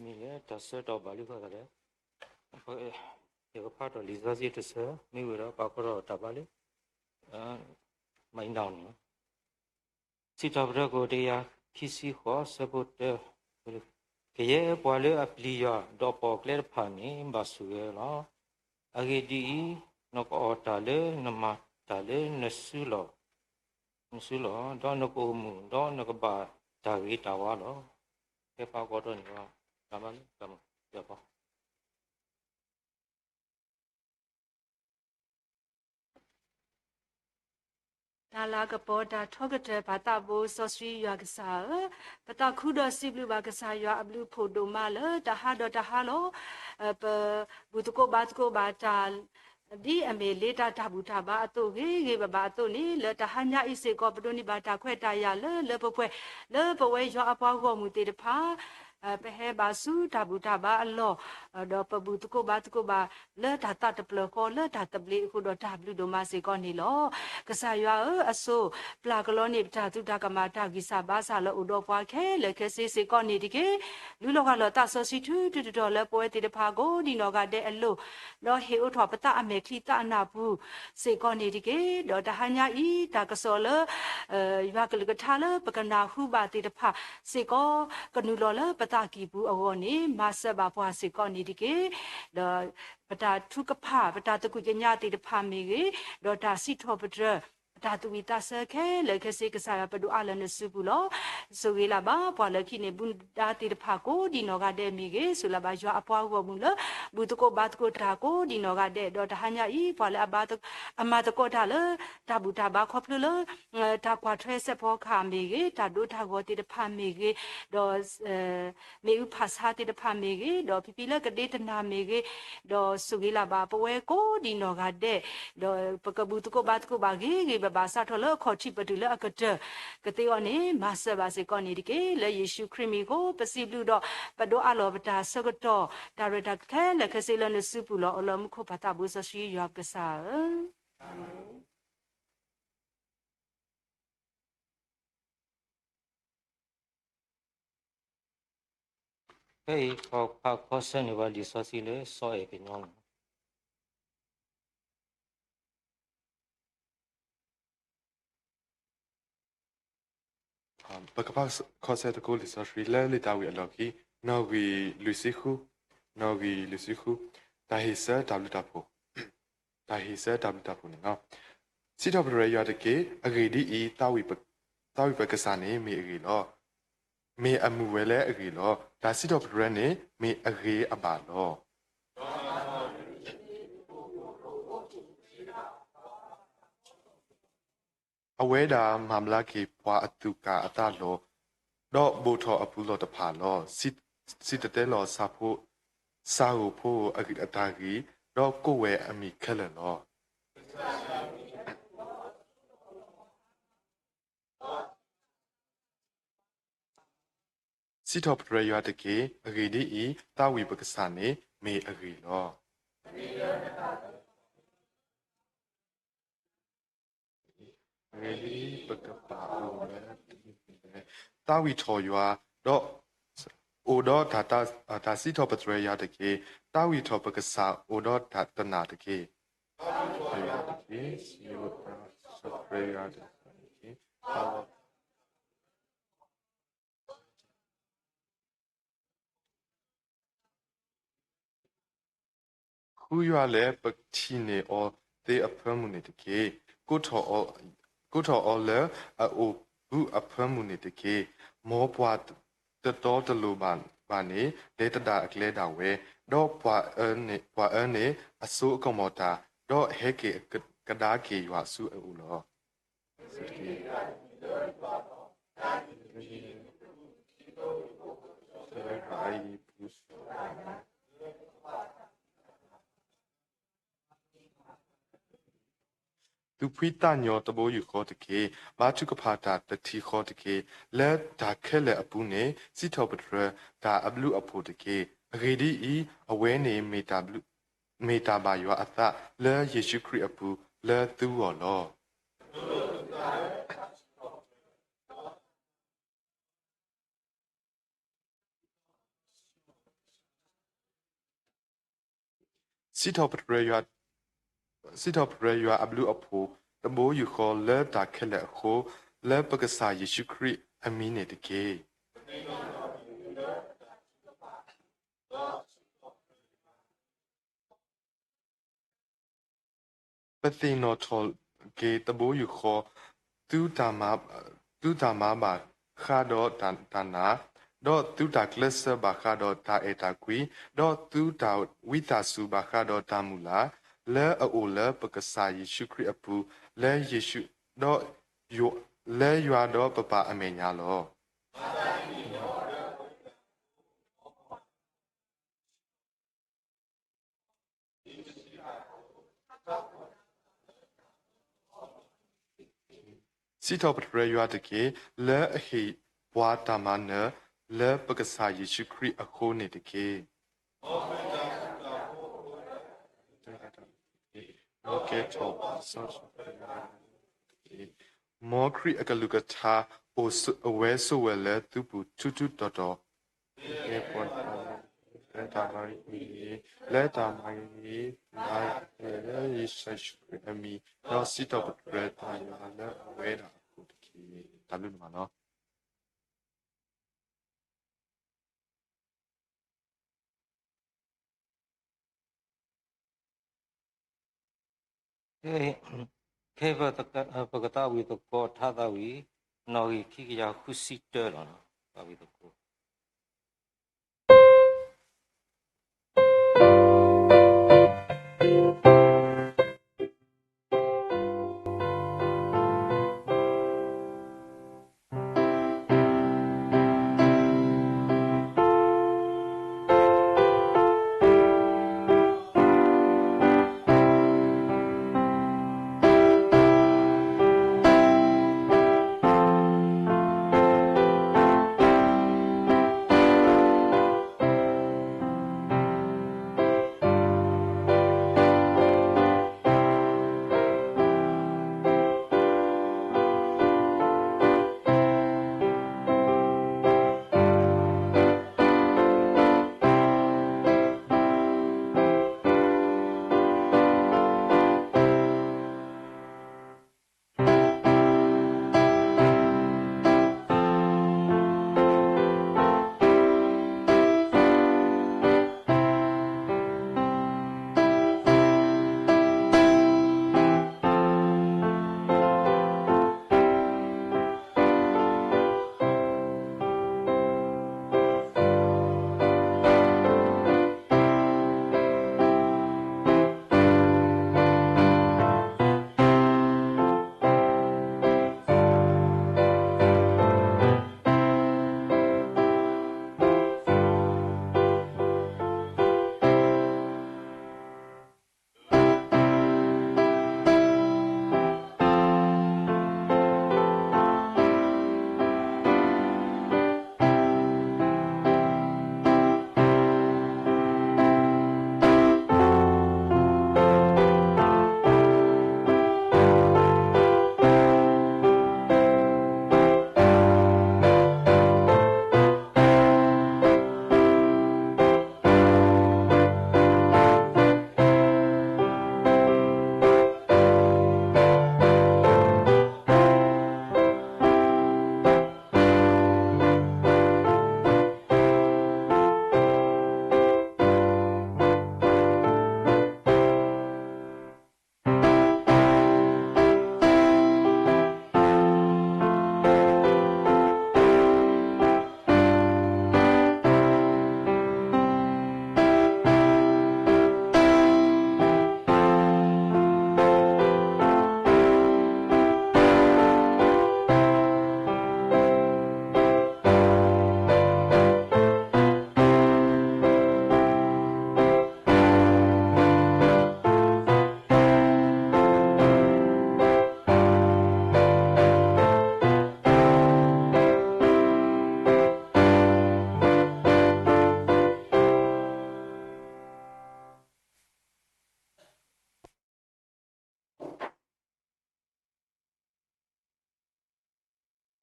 မ့ၢ်လၢတၢ်ဆၢကတီၢ်ဘၣ်လံဃီသးဒီး ယကဖးထီၣ်လံာ်စီဆှံတဆၢ မ့ၢ်ဝံၤဒီးပာ်ဖျါထီၣ်တၢ်ဘါလၢ မၤအံၤနီၣ်န့ၣ်လီၤ. စံးထီၣ်ပတြၢၤခိၣ်တကယၤခံဆံဃိး ဆၢဖိတၢ, ကယဲၢ်ပှၤလၢအပျံၤယွၤ ဒီးပိာ်ကျဲတဖၣ်န့ၣ် ဘၣ်ဆိၣ်ဂ့ၤလီၤ. အဂ့ၢ်ဒ်အံၤ, နကအီၣ်တၢ်လၢနမၤတၢ်လၢနစုလီၢ်, နစုလီၢ်, ဒီးနကအိၣ်မူ ဒီးနကဘၣ်တၢ်ဂ့ၤတၢ်ဝါလီၤ. ဖဲပှၤကိးထီၣ်န့ၣ်လီၤ. တၢ်မၤလၢတၢ်မၤယွၤပီ တၢ်လၤကပီၤတၢ်ထီကတၢၢ် ပၢ်သးဘိစီဆှံယွၤကစၢ်ဧၢ, ပသးခုဒီးစံးဘျုးဘၣ်ကစၢ်ယွၤအဘျုးအဖှိၣ်ဒိၣ်မးလၢတဟါဒီးတဟါလီၤ. ပဘူၣ်သကိးဘါသကိးဘၣ်တၢ် ဒ်အမ့ၢ်လ့တၢ်တၢ်ဘူၣ်တၢ်ဘါအသိး ဂ့ၤဂ့ၤဘၣ်ဘၣ်အသိးန့ၣ် လၢတဟါညါအံၤစ့ၢ်ကီး ပဒိးန့ၢ်ဘၣ်တၢ်ခွဲးတၢ်ယာ်လၢလၢပှဲၤပှဲၤ လၢပဝဲယွၤအပှၤဂီၢ်မုၢ်သ့ၣ်တဖၣ် ပဟဲဘၣ်ဆူတၢ်ဘူၣ်တၢ်ဘါအလီၢ်, ဒီးပဘူၣ်သကိးဘါသကိးဘၣ်လၢတၢ်သးတဖျၢၣ်ဃီ လၢတၢ်သဘျ့အဃိဒီး တၢ်ဘျုးဒိၣ်မးစ့ၢ်ကီးန့ၣ်လီၤ. ကစၢ်ယွၤဧၢ, အစိပျၢ်ကလီန့ၢ်ပတၢ်သးတၢ်ကမၣ် တၢ်ဂံၢ်စၢ်ဘါစၢ်လၢအိၣ်ဒီးပှၤခဲလၢာ်ခဲဆ့စ့ၢ်ကီးန့ၣ်တက့ၢ်. လူလီၤဂၢ်လီၤသးစီဆှံထုထုတတီၤလၢပဝဲသ့ၣ်တဖၣ်ကိးဒံးနီၢ်ဂၤဒဲးအလိၤ, ဒီးဟ့ၣ်အိၣ်ထီၣ်ပသးအမဲာ်ချံသးအနၢ်ပူၤစ့ၢ်ကီးန့ၣ်တက့ၢ်. ဒီးတဟါညါအံၤ တၢ်ကစီၣ်လၢ ယွၤကလုၢ်ကထါလၢပကနၢ်ဟူဘၣ်သ့ၣ်တဖၣ်စ့ၢ်ကီး ကနုာ်လီၤလၢပသးကံၢ်ပူၤအဂီၢ်န့ၣ် မၤစၢၤဘၣ်ပှၤစ့ၢ်ကီးန့ၣ်တက့ၢ်. ဒီးပတၢ်ထုကဖၣ် ပတၢ်သကွံာ်ကညးသ့ၣ်တဖၣ်မ့ၢ်ဂ့ၤ, ဒီးတၢ်စံးထီၣ်ပတြၢၤ ပတၢ်သးဝံၣ်သးဆၢခဲလၢာ်ခဲဆ့ ကစၢ်ယွၤပဒိးအါလၢနစုပူၤလီၤ. ဆိၣ်ဂ့ၤလၢ်ဘၣ် ပှၤလၢခံန့ၣ် ဘူးဒါသ့ၣ်တဖၣ်ကိးဒံးနီၢ်ဂၤဒဲးမ့ၢ်ဂ့ၤ, ဆိၣ်လၢ်ဘၣ်ယွၤအပှၤဂီၢ်မုၢ်လၢ ဘူၣ်သကိးဘါသကိးတၢ်ကိးဒံးနီၢ်ဂၤဒဲး, ဒီးတဟါညါအံၤ ပှၤလၢအဘါသ အမၤသကိးတၢ်လၢ တၢ်ဘူၣ်တၢ်ဘါခီဖျိလၢ တၢ်ကွၢ်ထွဲစဲးဖီကဟၣ်မ့ၢ်ဂ့ၤ, တၢ်ဒိတၢ်ဂီၤသ့ၣ်တဖၣ်မ့ၢ်ဂ့ၤ, ဒီး မ့ၣ်အူဖးဆါသ့ၣ်တဖၣ်မ့ၢ်ဂ့ၤ, ဒီးဖံဖံလၢကဒ့တနၤမ့ၢ်ဂ့ၤ, ဒီးဆိၣ်ဂ့ၤလၢ်ဘၣ်ပဝဲကိးဒံးနီၢ်ဂၤဒဲး, ဒီးပကဘူၣ်သကိးဘါသကိးဘၣ်ဂ့ၤဂ့ၤဘၣ်ဘၣ် စးထီၣ်လၢအခီၣ်ထံးပတုာ်လၢအကတၢၢ်ကသ့အီၤန့ၣ် မၤစၢၤဘၣ်စ့ၢ်ကီးန့ၣ်တက့ၢ်. လၢယ့ၣ်ၡူးခရံာ်မံၤအဃိ ပစံးဘျုးဒီး ပဒိးအးလီၤပတၢ်ဆၢကတီၢ် တၢ်ရဲၣ်တၢ်ကျဲၤခဲလၢာ်ခဲဆ့လၢနစုပူၤလီၤ. အိၣ်လၢမူခိၣ်ပၢ်သးဘိစီဆှံယွၤကစၢ်ဧၢ. ဖဲအံၤ ပကဖးခီဆၢန့ၢ်ဝဲလံာ်စီဆှံလၢစီၤအဲၣ်ကညီန့ၣ်လီၤ. ပကဖးခီဆၢသကိးလံာ်စီဆှံလၢလံာ်ဒၤဝံးအလီၢ်ခံ နီၣ်ဂံၢ်လွံၢ်ဆံဃု, နီၣ်ဂံၢ်လွံၢ်ဆံဃု, တၢ်ဟ့ၣ်ဆၢတၢ်ဘျုးတၢ်ဖှိၣ်, တၢ်ဟ့ၣ်ဆၢတၢ်ဘျုးတၢ်ဖှိၣ်န့ၣ်လီၤ. စံးထီၣ်ပတြၢၤယွၤတက့ၢ်. အဂ့ၢ်ဒ်အံၤ, သးဝံၣ်ပကစၢ်န့ၣ်မ့ၢ်အဂ့ၤလီၤ. မ့ၢ်အမုာ်ဝဲလၢအဂ့ၤလီၤ. တၢ်စံးထီၣ်ပတြၢၤန့ၣ် မ့ၢ်အဂ့ၤအဘၣ်လီၤ. အဝဲဒၣ်မၤဘျါက့ၤပှၤအသူၣ်ကၢ်အသးလီၤ, ဒီးဘိးထီၣ်အပူၤလီၢ်တဖၣ်လီၤ. စံၣ်တဲၤတဲလီၤဆၣ်ဖိ, ဆၣ်ဧိၤဖိဧိၤအတၢ်ဂ့ၤ, ဒီးကိးဝဲအမံၤခဲလၢာ်လီၤ. စံးထီၣ်ပတြၢၤယွၤတက့ၢ်. အဂ့ၢ်ဒ်အံၤ, သးဝံၣ်ပကစၢ်န့ၣ်မ့ၢ်အဂ့ၤလီၤ. သးဝံၣ်ထီၣ်ယွၤ, ဒီးအိၣ်ဒီးတၢ်, တၢ်စံးထီၣ်ပတြၢၤယွၤတက့ၢ်. သးဝံၣ်ထီၣ်ပကစၢ်အိၣ်ဒီးတၢ်တနာ်တက့ၢ်. ဃုယွၤလၢပထံၣ်န့ၢ်အီၤသ့အဖၢမုၢ်န့ၣ်တက့ၢ်. ကိးထီၣ်အီၤလၢအအိၣ်ဘုအဖၢမုၢ်န့ၣ်တက့ၢ်. မ်ပှၤတတီတလိၤဘၣ်န့ၣ် လဲၤသဒၣ်အကျဲဒၣ်ဝဲ, ဒီးပှၤအၢန့ၣ်အစိအကမီၤတၢ်, ဒီးဟဲက့ၤကဒါက့ၤယွၤဆူအအိၣ်လီၤ. သူၣ်ဖှံသးညီတဘိယူၢ်ဃီတက့ၢ်. ဘါထုကဖၣ်တၢ်တထံၣ်ဃီတက့ၢ်. လၢတၢ်ခဲလၢာ်အပူၤန့ၣ် စံးထီၣ်ပတြၢၤတၢ်အဘျုးအဖှိၣ်တက့ၢ်. အဂ့ၢ်ဒ်အံၤ, အဝဲန့ၣ်မ့ၢ်တၢ်ဘၣ်ယွၤအသး လၢယ့ၣ်ၡူးခရံာ်အပူၤ လၢသုဂီၢ်လီၤ. တၢ် စံးထီၣ်ပတြၢၤယွၤ, စံးထီၣ်ပတြၢၤယွၤအဘျုးအဖှိၣ် တဘိယူၢ်ဃီ လၢတၢ်ခဲလၢာ်အဃိ, လၢပကစၢ်ယ့ၣ်ၡူးခရံာ်အမံၤန့ၣ်တက့ၢ်. ပသ့ၣ်နီၣ်ထီၣ်က့ၤတဘိယူၢ်ဃီ, သုတၢ်မၤဘၣ်ဃးဒီးတၢ်နာ်, ဒီးသုတၢ်ကျဲးစၢးဘၣ်ဃးဒီးတၢ်အဲၣ်တၢ်ကွံ, ဒီးသုတၢ်ဝံသးစူၤဘၣ်ဃးဒီးတၢ်မုၢ်လၢ်, လၢအအိၣ်လၢပကစၢ်ယ့ၣ်ၡူးခရံာ်အပူၤ, လၢယ့ၣ်ၡူး, ဒီးယွၤ, လၢယွၤဒီးပပၢ်အမဲာ်ညါလီၤ. စံးထီၣ်ပတြၢၤယွၤတက့ၢ်, လၢအဟ့ၣ်ပှၤတၢ်မၤနၢၤ လၢပကစၢ်ယ့ၣ်ၡူးခရံာ်အဃိန့ၣ်တက့ၢ်. ကဲထီၣ်, မ်ခရံာ်အကလုၢ်ကထါအိၣ်ဝဲဆိးဝဲလၢသုပူၤထူထူတီတီ, လၢတၢ်မၤဂ့ၤ, လၢတၢ်မၤဂ့ၤ, လၢယ့ၣ်ၡူးခရံာ်အမံၤ, ဒီးစံးထီၣ်ပတြၢၤတၢ်ယွၤလၢအဝဲဒၣ်အဃိတက့ၢ်. တၢ်ဘျုးဒိၣ်မးလီၤ. ခဲအံၤ ပကသးဝံၣ်သကိးထါသးဝံၣ် နီၣ်ဂံၢ်ခံကယၤဃုဆံတၢလီၤ. သးဝံၣ်သကိးတ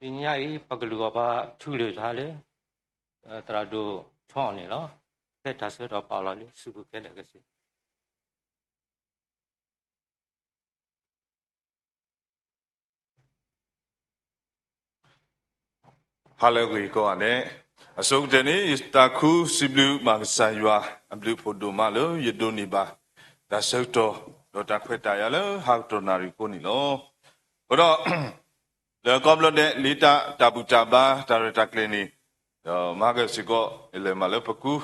နံၤညါအံၤ ပကလုၢ်အီၣ်ပှၤထူလၢၢ်ထါလၢ သရၣ်ဒိၣ်ထီန့ၣ်လီၤ. ဖဲတၢ်ဆၢကတီၢ်ပာ်လီၤလၢ စူးပူၤခဲလၢာ်ကစ့ၢ် ဟါလၢအဂ့ၤကိးဂၤဒဲး, အဆိကတၢၢ်န့ၣ် ယသးခုစံးဘျုးဘၣ်ကစၢ်ယွၤအဘျုးအဖှိၣ်ဒိၣ်မးလၢယဒိးန့ၢ်ဘၣ် တၢ်ဆၢကတီၢ် ဒီးတၢ်ခွဲးတၢ်ယာ်လၢဟါကတီၢ်နၣ်ရံၣ်အဃိန့ၣ်လီၤ. အဃိဒီး လၢကီၢ်ဘျီဒဲး လ့တၢ်တၢ်ဘူၣ်တၢ်ဘါ တၢ်ရဲၣ်တၢ်ကျဲၤန့ၣ် ဒီးမၤကစ့ၢ်ကီး လဲၤမးလၢပကူ,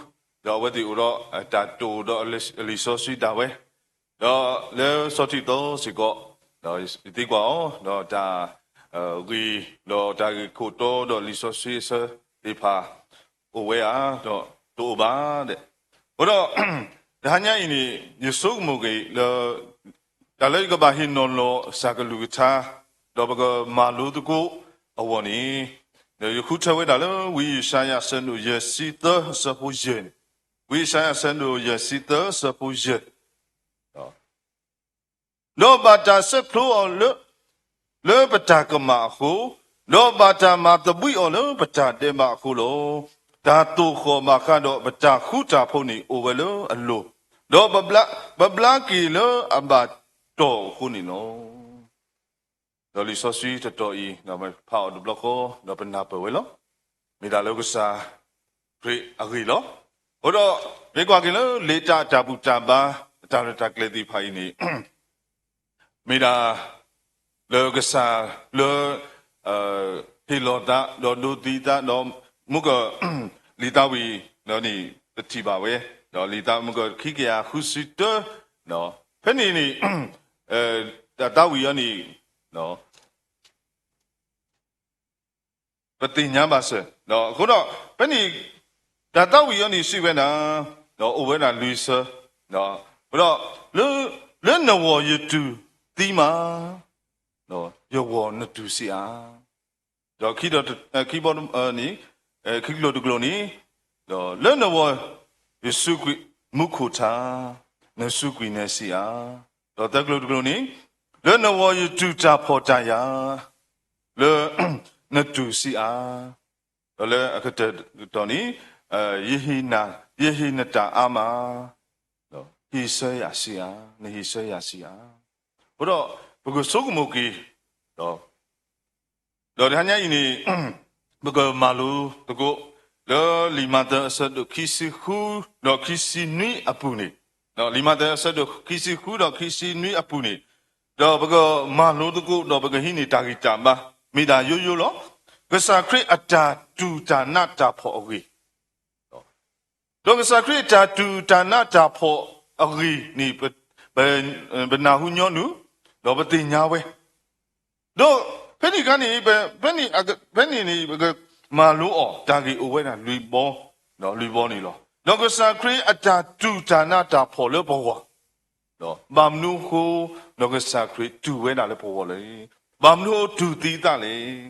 ဒီးအဝဲသ့ၣ်အိၣ်ဒီးတၢ်တိာ်ဒီးအလံာ်စီဆှံဒၣ်ဝဲ, ဒီးလၢစီၤထံးသီစ့ၢ်ကီး, ဒီးယသံကွၢ်အီၤ, ဒီးတၢ်ဂ့ၢ်, ဒီးတၢ်ဂ့ၢ်ခိၣ်တီ ဒီးလံာ်စီဆှံအဆၢသ့ၣ်တဖၣ် အိၣ်ဝဲဧါ, ဒီးတအိၣ်ဘၣ်ဒဲး. အဃိဒီး တဟါညါအံၤန့ၣ် ယဆိကမိၣ်က့ၤလၢ တၢ်လၢယကဘၣ်ဟ့ၣ်နီၤလီၤစၢ်ကလုၢ်ကထါ, ဒီးပကမၤလိသကိးအဂီၢ်န့ၣ်, ဒီးယဃုထၢဝဲဒၣ်လၢ ဝံယၡါယၤအဆၢဒိၣ်ယဲၢ်ဆံသၢအဆၢဖိယဲၢ်န့ၣ်, ဝံယၡါယၤအဆၢဒိၣ်ယဲၢ်ဆံသၢအဆၢဖိယဲၢ် ဒီးဘၣ်တၢ်ဆဲးဖျိအီၤလၢ လၢပတၢ်ကမၣ်အဃိ, ဒီးဘၣ်တၢ်မၤသဘှံးအီၤလၢပတၢ်ဒဲးဘးအဃိလီၤ. တၢ်သိၣ်ဃီၣ်ဘၣ်ဃးဒီးပတၢ်ဃူတၢ်ဖိးန့ၣ်အိၣ်ဝဲလၢအလိၤ, ဒီးပဘျါ, ပဘျါက့ၤလၢအဘၣ်တီၢ်အဃိန့ၣ်လီၤ. ဒီးလံာ်စီဆှံတတီၤအံၤ ဒီးဖးအီၤတဘျီဃီ ဒီးပနၢ်ပၢၢ်ဝဲလီၤ. မ့ၢ်ဒၣ်လၢကစၢ်ခရံာ်အဂ့ၢ်လီၤ. အဃိဒီး မ့ၢ်ကွၢ်က့ၤလၢလ့တၢ်တၢ်ဘူၣ်တၢ်ဘါ တၢ်ရဲၣ်တၢ်ကျဲၤသ့ၣ်တဖၣ်အံၤန့ၣ် မ့ၢ်ဒၣ် လၢကစၢ်လၢ ဟ့ၣ်လီၤသး ဒီးဒိးသံသး ဒီးမုၢ်က လံာ်သးဝံၣ်န့ၣ် ပထံၣ်ဘၣ်ဝဲ, ဒီးလံာ်သးမုၢ်က ခံကယၤဃုဆံတၢ, ဖဲန့ၣ်န့ၣ် တၢ်သးဝံၣ်အံၤန့ၣ် ပသ့ၣ်ညါဘၣ်စၢၤ, အဃိဒီး ဖဲန့ၣ် တၢ်သးဝံၣ်အံၤန့ၣ်စံးဝဲဒၣ်, ဒီးအိၣ်ဝဲဒၣ်လွံၢ်ဆၢ, အဃိဒီး လၢ လၢနဂီၢ်ယတူၢ်သံမး, ယဂီၢ်နတူၢ်ဆံးဧါ, ဒီးခံ ခံဘီန့ၣ် ခံကျိၤတကျိၤန့ၣ်, ဒီးလၢနဂီၢ်ယစူးကွံာ်မူခိၣ်ထါ, နစူးကွံာ်နၤဆံးဧါ, ဒီးသၢကျိၤတကျိၤန့ၣ်, လၢနဂီၢ်ယတူၢ်တၢ်ဖှီၣ်တၢ်ယာ်, လၢ နတူၢ်ဆံးဧါ, ဒီးလၢအကတၢၢ်တတီၤန့ၣ်, ယဟ့ၣ်နၤ, ယဟ့ၣ်နတၢ်အါမး, ဒီးဟ့ၣ်ဆၢယၤဆံးဧါ, နဟ့ၣ်ဆၢယၤဆံးဧါ. အဃိဒီး ပကဆိကမိၣ်က့ၤ ဒီး ဒီးတဟါညါအံၤန့ၣ် ပကမၤလိသကိး လၢလံာ်မးသဲအဆၢဒိၣ်ခံဆံဃု ဒီးခံဆံနွံအပူၤန့ၣ်, လံာ်မးသဲအဆၢဒိၣ်ခံဆံဃု ဒီးခံဆံနွံအပူၤန့ၣ်, ဒီးပကမၤလိသကိး ဒီးပကဟံးန့ၢ်တၢ်ဂံၢ်တၢ်ဘါ မ့ၢ်ဒၣ်ယိယိလီၤ. ကစၢ်ခရံာ်အတၢ်တူၢ်တၢ်နးတၢ်ဖှီၣ်အဂ့ၢ် ဒီးကစၢ်ခရံာ်အတၢ်တူၢ်တၢ်နးတၢ်ဖှီၣ်အဂ့ၢ်န့ၣ် ပနၢ်ဟူညီနုၢ်, ဒီးပသ့ၣ်ညါဝဲ, ဒီးဖဲန့ၣ်အခါန့ၣ် ဖဲန့ၣ်န့ၣ် ပကမၤလိအီၤ တၢ်ဂ့ၢ်အိၣ်ဝဲဒၣ်လွံၢ်ဘီ, လွံၢ်ဘီန့ၣ်လီၤ. ဒီးကစၢ်ခရံာ်အတၢ်တူၢ်တၢ်နးတၢ်ဖှီၣ်လၢပဂီၢ်, ဘၣ်မနုၤအဃိ ဒီးကစၢ်ခရံာ်တူၢ်ဝဲဒၣ်လၢပဂီၢ်လဲၣ်, ဘၣ်မနုၤတူၢ်သံသးလဲၣ်.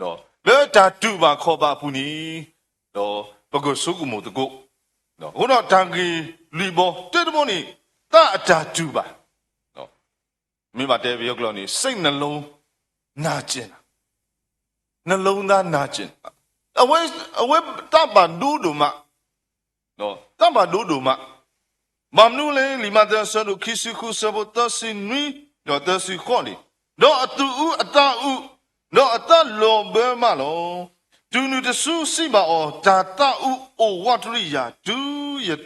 လၢတၢ်တူၢ်ဘၣ်ခီၣ်ဘၣ်အပူၤန့ၣ်, ဒီးပကဆိကမိၣ်သကိး, အဃိဒီးတၢ်ဂ့ၢ်လွံၢ်ဘီ တၢတဘီန့ၣ် သးအတၢ်တူၢ်ဘၣ်, မ့ၢ်ဘၣ်တဲပယီၤကျိာ်န့ၣ် စိတ်နှလုံးနာကျင်, နှလုံးသားနာကျင်, အဝဲ, အဝဲသးဘၣ်ဒိဒိၣ်မး သးဘၣ်ဒိဒိၣ်မး, ဘၣ်မနုၤလဲၣ် လံာ်မးသဲအဆၢဒိၣ်ခံဆံဃု အဆၢဖိသၢဆံနွံ ဒီးသၢဆံဃိးန့ၣ်, ဒီးအသူၣ်အုးအသးအုး, ဒီးအသးလီၤဘၢမးလီၤ. တုၤနုၤတစုစံးဘၣ်အီၤ, တၢ်သးအုးအိၣ်ဝးတရံးယၤ တုၤ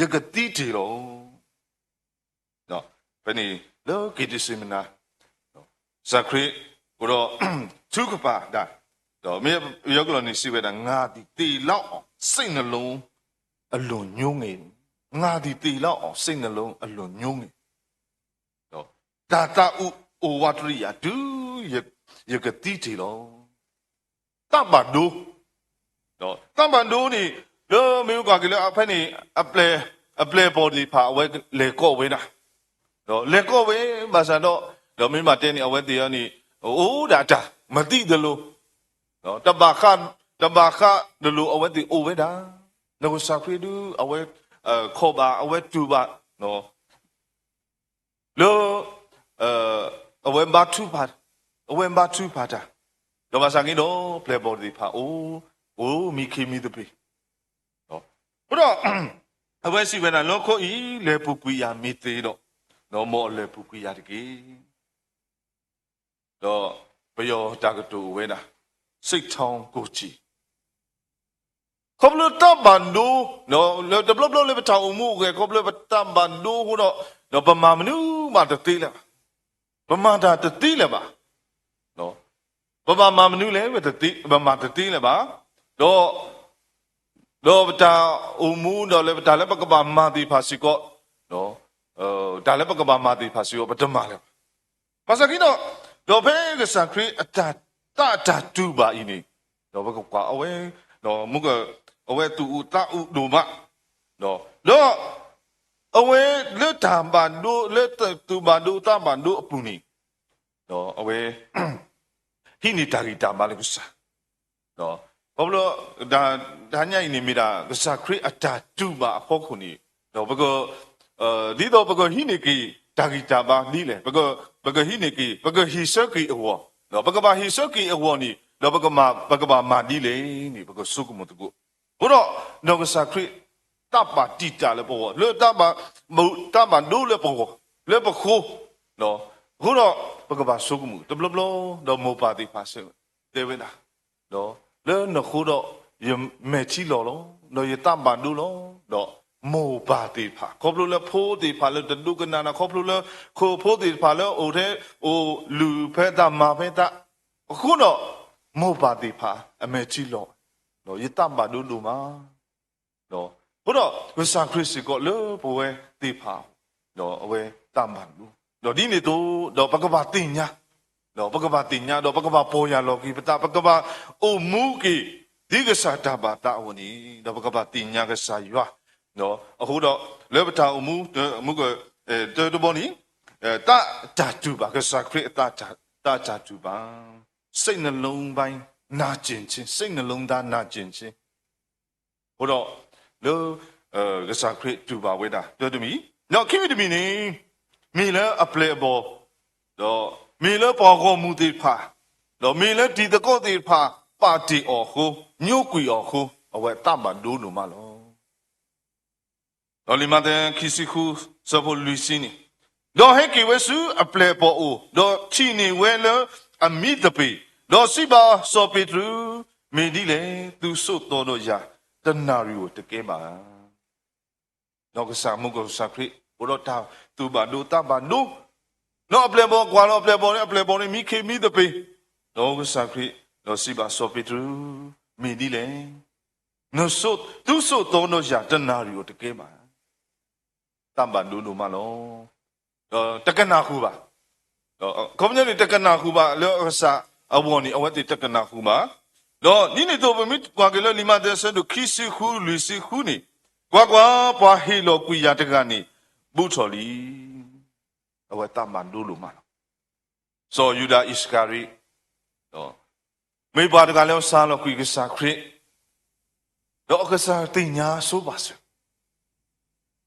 ယကသံတ့ၢ်လီၤ. ဖဲန့ၣ်လၢက့ၤတစ့မနၤ, ကစၢ်ခရံာ်အိၣ်ဒီးထုကဖၣ်တၢ်, ဒီးမ့ၢ်ပယီၤကျိာ်န့ၣ်စံးဝဲဒၣ် ငါသည်သေလောက်အောင် စိတ်နှလုံးအလွန်ညိုငယ်, ငါသည်သေလောက်အောင် စိတ်နှလုံးအလွန်ညိုငယ်, တၢ်သးအုးအိၣ်ဝးတရံးယၤ တုၤယကသံတ့ၢ်လီၤ. သးဘၣ်ဒိ, ဒီးသးဘၣ်ဒိန့ၣ် လၢမ့ၢ်ကွၢ်က့ၤလၢဖဲန့ၣ် အပျဲၢ်, အပျဲၢ်အဘီၣ်သ့ၣ်တဖၣ် အဝဲလဲၤကိးဝဲဒၣ်, ဒီးလဲၤကိးဝဲဘၣ်ဆၣ်ဒီး, ဒီးမ့ၢ်ဘၣ်တဲန့ၣ် အဝဲသ့ၣ်အံၤန့ၣ် အိၣ်ဒၣ်တၢ် မသိသလို, တဘၣ်ဃး, တဘၣ်ဃးတလိၤ အဝဲသ့ၣ်အိၣ်ဝဲဒၣ်, ဒီးကစၢ်ခရံာ်ဒုး အဝဲခီၣ်ဘၣ် အဝဲတူၢ်ဘၣ် လၢ အဝဲဘါထုကဖၣ်, အဝဲဘါထုကဖၣ်တၢ်, ဒီးဘၣ်ဆၣ်က့ဒီး ပျဲၢ်ဘီၣ်သ့ၣ်တဖၣ်အိၣ်, အိၣ်မံခ့မံသပ့ၤ, အဃိဒီး အဝဲစံးဝဲဒၣ် လၢခိအံၤ လဲၤပူၤကွံာ်ယၤမ့ၢ်သ့ဒီး, ဒီးမ်အလဲၤပူၤကွံာ်ယၤတက့ၢ်. ဒီးပယီၤတၢ်ကတိၤအိၣ်ဝဲဒၣ်, စိတ်ထောင်းကိုယ်ကြည် ခီဖျိတၢ်ဘၣ်ဒိ လၢတဘျီဘျီလၢပတၢ်အိၣ်မူအဂဲၤ ခီဖျိပတၢ်ဘၣ်ဒိအဃိဒီး ဒီးပမၤမနုၤမးတသ့လၢၤဘၣ်, ပမၤတၢ်တသ့လၢၤဘၣ်, ပဘၣ်မၤမနုၤလဲၣ်, ပမၤတသ့လၢၤဘၣ်, ဒီး ဒီးပတၢ်အိၣ်မူဒီးလၢပတၢ်လၢပကဘၣ်မၤသ့ၣ်တဖၣ်စ့ၢ်ကီး, တၢ်လၢပကဘၣ်မၤသ့ၣ်တဖၣ်စ့ၢ်ကီး ပတမၤလၢၤဘၣ်. ဘၣ်ဆၣ်က့ဒီး, ဒီးဖဲကစၢ်ခရံာ်အတၢ် တၢ်အတၢ်တူၢ်ဘၣ်အံၤန့ၣ်, ဒီးပကကွၢ်အဝဲ, ဒီးမုၢ်က, အဝဲသူၣ်အိၣ်သးအိၣ်ဒိၣ်မး, ဒီး အဝဲလၢတၢ်ဘၣ်ဒိ လၢသူၣ်ဘၣ်ဒိသးဘၣ်ဒိအပူၤန့ၣ်, ဒီးအဝဲ ဟံးန့ၢ်တၢ်ဂံၢ်တၢ်ဘါလၢကစၢ် ခီဖျိ တၢ်ညါအံၤန့ၣ်မ့ၢ်ဒၣ် ကစၢ်ခရံာ်အတၢ်တူၢ်ဘၣ်အဖီခိၣ်န့ၣ်, ဒီးပက, ဒ်သိးပကဟံးန့ၢ်က့ၤတၢ်ဂံၢ်တၢ်ဘါဒ်လဲၣ်, ပကဟံးန့ၢ်က့ၤ, ပကဟ့ၣ်ဆၢက့ၤအဂီၢ်, ဒီးပကဘၣ်ဟ့ၣ်ဆၢက့ၤအဂီၢ်န့ၣ်, ဒီးပကဘၣ်မၤဒ်လဲၣ်န့ၣ် ပကဆိကမိၣ်သကိး. အဃိဒီး, ဒီးကစၢ်ခရံာ် တၢ်ဘၣ်တံာ်တာ်လၢပဂီၢ်, လၢတၢ်ဘၣ်ဒိလၢပဂီၢ်, လၢပဃိ, အဃိဒီး ပကဘၣ်ဆိကမိၣ်, တဘျီဘျီ ဒီးမိၢ်ပၢ်သ့ၣ်တဖၣ်စ့ၢ် တဲဝဲဒၣ်, ဒီးလၢနဃိဒီး ယမဲာ်ထံလီၤလီၤ, ဒီးယသးဘၣ်ဒိလီၤ, ဒီးမိၢ်ပၢ်သ့ၣ်တဖၣ် ခီဖျိလၢဖိသ့ၣ်တဖၣ်လၢတဒိကနၣ်နၤ, ခီဖျိလၢဖိသ့ၣ်တဖၣ်လၢအိၣ်ထဲအိၣ်လုၢ်ဖဲတၢ်မၤဖဲတၢ်, အဃိဒီး မိၢ်ပၢ်သ့ၣ်တဖၣ်အမဲာ်ထံလီၤ, ဒီးယသးဘၣ်ဒိဒိၣ်မး ဒီးအဃိဒီး ကစၢ်ခရံာ်စ့ၢ်ကီးလၢပဝဲသ့ၣ်တဖၣ်, ဒီးအဝဲသးဘၣ်ဒိ, ဒီးဒ်န့ၣ်အသိး ဒီးပကဘၣ်သ့ၣ်ညါ, ဒီးပကဘၣ်သ့ၣ်ညါ ဒီးပကဘၣ်ပီၢ်ယၢ်လီၤက့ၤပသး, ပကဘၣ်အိၣ်မူက့ၤ ဒ်ကစၢ်တၢ်ဘၣ်သးအဂီၢ်န့ၣ်, ဒီးပကဘၣ်သ့ၣ်ညါကစၢ်ယွၤ, အဃိဒီး လၢပတၢ်အိၣ်မူ မူက, တၢတဘီန့ၣ်, တၢ်တၢ်တူၢ်ဘၣ် ကစၢ်ခရံာ်အတၢ်တၢ်တူၢ်ဘၣ်, စိတ်နှလုံးပိုင်း နာကျင်ခြင်း, စိတ်နှလုံးသား နာကျင်ခြင်း အဃိဒီး လၢ ကစၢ်ခရံာ်တူၢ်ဘၣ်ဝဲဒၣ် တၢတမံၤ, ဒီးခံမံၤတမံၤန့ၣ်, မ့ၢ်လၢအပျဲၢ်အဘီၣ်, ဒီးမ့ၢ်လၢပှၤဂီၢ်မုၢ်သ့ၣ်တဖၣ်, ဒီးမ့ၢ်လၢတံၤသကိးသ့ၣ်တဖၣ် ပာ်တ့ၢ်အီၤအဃိ, ညိကွံာ်အီၤအဃိ, အဝဲသးဘၣ်ဒိဒိၣ်မးလီၤ. ဒီးလံာ်မးသဲ ခံဆံဃု ဆၢဖိလွံၢ်ဆံန့ၣ်, ဒီးဟဲက့ၤဝဲဆူအပျဲၢ်အဘီၣ်အအိၣ်, ဒီးထံၣ်န့ၢ်ဝဲလၢအမံသပ့ၤ, ဒီးစံးဘၣ်စီၤပ့းတရူး, မ့ၢ်ဒ်လဲၣ်, သုဆိးသီဒီးယၤ တနၣ်ရံၣ်ဧိၤတကဲဘၣ်ဧါ. ဒီးကစၢ်မူကီၢ်ကစၢ်ခရံာ် အိၣ်ဒီးတၢ်သူၣ်ဘၣ်ဒိသးဘၣ်ဒိ, ဒီးအပျဲၢ်အဘီၣ်ကွၢ်လီၤအပျဲၢ်အဘီၣ်န့ၣ်, အပျဲၢ်အဘီၣ်န့ၣ် မံခ့မံသပ့ၤ, ဒီးကစၢ်ခရံာ် ဒီးစံးဘၣ်စီၤပ့းတရူး, မ့ၢ်ဒ်လဲၣ်, သုဆိးသီဒီးယၤ တနၣ်ရံၣ်ဧိၤတကဲဘၣ်. သးဘၣ်ဒိဒိၣ်မးလီၤ. ဒီးတကနၣ်ဃုာ်ဘၣ်. အခီပညီန့ၣ် တကနၣ်ဃုာ်ဘၣ်လၢအကစၢ်အဂီၢ်န့ၣ် အဝဲသ့ၣ်တကနၣ်ဃုာ်ဘၣ်. ဒီးဒ်န့ၣ်အသိး ပမ့ၢ်ကွၢ်က့ၤလၢလံာ်မးသဲ ဆၢဒိၣ်ခံဆံဃု လွံၢ်ဆံဃုန့ၣ်, ကွၢ်ကွၢ်, ပှၤဟ့ၣ်လီၤကွံာ်ယၤတဂၤန့ၣ် ဘူးထီၣ်လံ. အဝဲသးဘၣ်ဒိဒိၣ်မးလီၤ. စီၤယူဒၤအံၣ်စကၤရံၤ, မ့ၢ်ပှၤတဂၤလၢအစၢလီၤကွံာ်ကစၢ်ခရံာ်, ဒီးအကစၢ်သ့ၣ်ညါဆိပာ်စၢ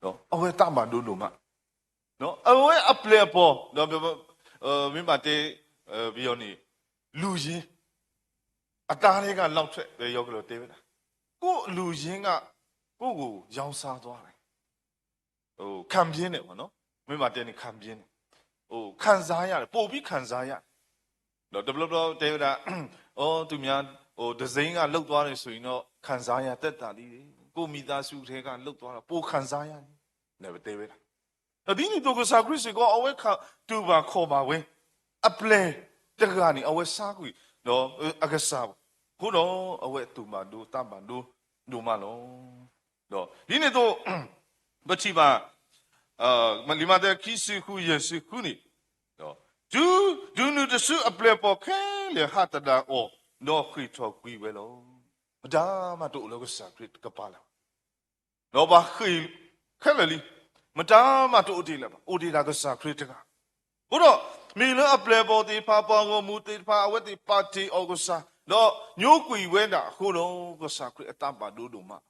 ၤ, အဝဲသးဘၣ်ဒိဒိၣ်မး, အဝဲအပျဲၢ်အဘီၣ်, မ့ၢ်ဘၣ်တဲ, ပယီၤန့ၣ်, လူရင်း, အတၢ်န့ၣ်က လောက်ထွက် ပယီၤကလီၤတဲဝဲဒၣ်, ကိုယ့်လူရင်းက ကိုယ့်ကိုယ်ရောင်းစားသွားတယ်. ခံပြင်းတယ်ပေါ့နော်, မ့ၢ်ဘၣ်တဲန့ၣ် ခံပြင်းတယ်, ခံစားရတယ်, ပိုပြီးခံစားရတယ်. ဒီးတဘျီဘျီတဲဝဲဒၣ်, အိ သူများ, ဟို, တစိမ်းက လုပ်သွားတယ်ဆိုရင်တော့ ခံစားရသက်သာသေးတယ်, ကိုယ့်မိသားစုထဲက လုပ်သွားတာ ပိုခံစားရတယ်, န့ၣ်ပတဲဝဲဒၣ်. ဒီးဒ်န့ၣ်အသိး ကစၢ်ခရံာ်စ့ၢ်ကီး အဝဲတူၢ်ဘၣ်ခီၣ်ဘၣ်ဝဲ, အပျဲၢ်တဂၤန့ၣ် အဝဲစၢကွံာ်, ဒီးအကစၢ်, အဃိဒီးအဝဲသူၣ်ဘၣ်ဒိသးဘၣ်ဒိဒိၣ်မးလီၤ. ဒီးဒ်န့ၣ်အသိး, ပထံၣ်ဘၣ်, လံာ်မးသဲ ခံဆံဃု ယဲၢ်ဆံဃုန့ၣ်, တုၤ, တုၤနုၤတစုအပျဲၢ်အဘီၣ်ခဲလၢာ်ဟးသဒၣ်အီၤ, ဒီးဃ့ၢ်ထီၣ်ကွံာ်ဝဲလီၤ. မတၤမးတအိၣ်လၢကစၢ်ခရံာ်တကပၤလၢၤဘၣ်. ဒီးပှၤဃ့ၢ်ခဲလၢာ်လံ, မတၤမးတအိၣ်တ့ၢ်လၢၤဘၣ်, အိၣ်တ့ၢ်ဒၣ်ကစၢ်ခရံာ်တဂၤ. အဃိဒီး, မ့ၢ်လၢအပျဲၢ်အဘီၣ်သ့ၣ်တဖၣ် ပှၤဂီၢ်မုၢ်သ့ၣ်တဖၣ် အဝဲသ့ၣ်ပာ်တ့ၢ်အီၤကစၢ်, ဒီးညိကွံာ်ဝဲဒၣ်အဃိဒီး ကစၢ်ခရံာ်အသးဘၣ်ဒိဒိၣ်မး.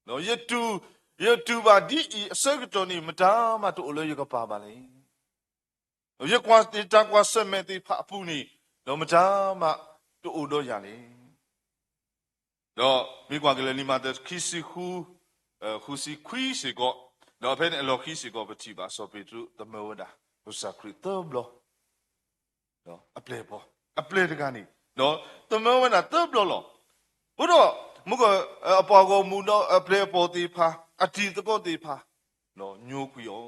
ဒီးယတူၢ်, ယတူၢ်ဘၣ်ဒ်အံၤအဆၢကတီၢ်န့ၣ် မတၤမးတအိၣ်လၢယကပၤဘၣ်လဲၣ်. ယကွၢ်တၢ်ကွၢ်ဆၢၣ်မဲာ်သ့ၣ်တဖၣ်အပူၤန့ၣ်, ဒီးမတၤမးတအိၣ်ဒီးယၤလဲၣ်. ဒီးမ့ၢ်ကွၢ်က့ၤလၢလံာ်မးသဲ ခံဆံဃု, ဃုဆံခွံစ့ၢ်ကီး, ဒီးဖဲန့ၣ်အလီၢ်ခံစ့ၢ်ကီး ပထံၣ်ဘၣ်စီၤပ့းတရူးသမၢဝဲဒၣ် ကစၢ်ခရံာ်သၢဘျီ. ဒီးအပျဲၢ်အဘီၣ်, အပျဲၢ်တဂၤန့ၣ် သမၢဝဲဒၣ်သၢဘျီလီၤ. အဃိဒီး မ့ၢ်က အပှၤဂီၢ်မုၢ်ဒီးအပျဲၢ်အဘီၣ်သ့ၣ်တဖၣ် အတံၤသကိးသ့ၣ်တဖၣ် ညိကွံာ်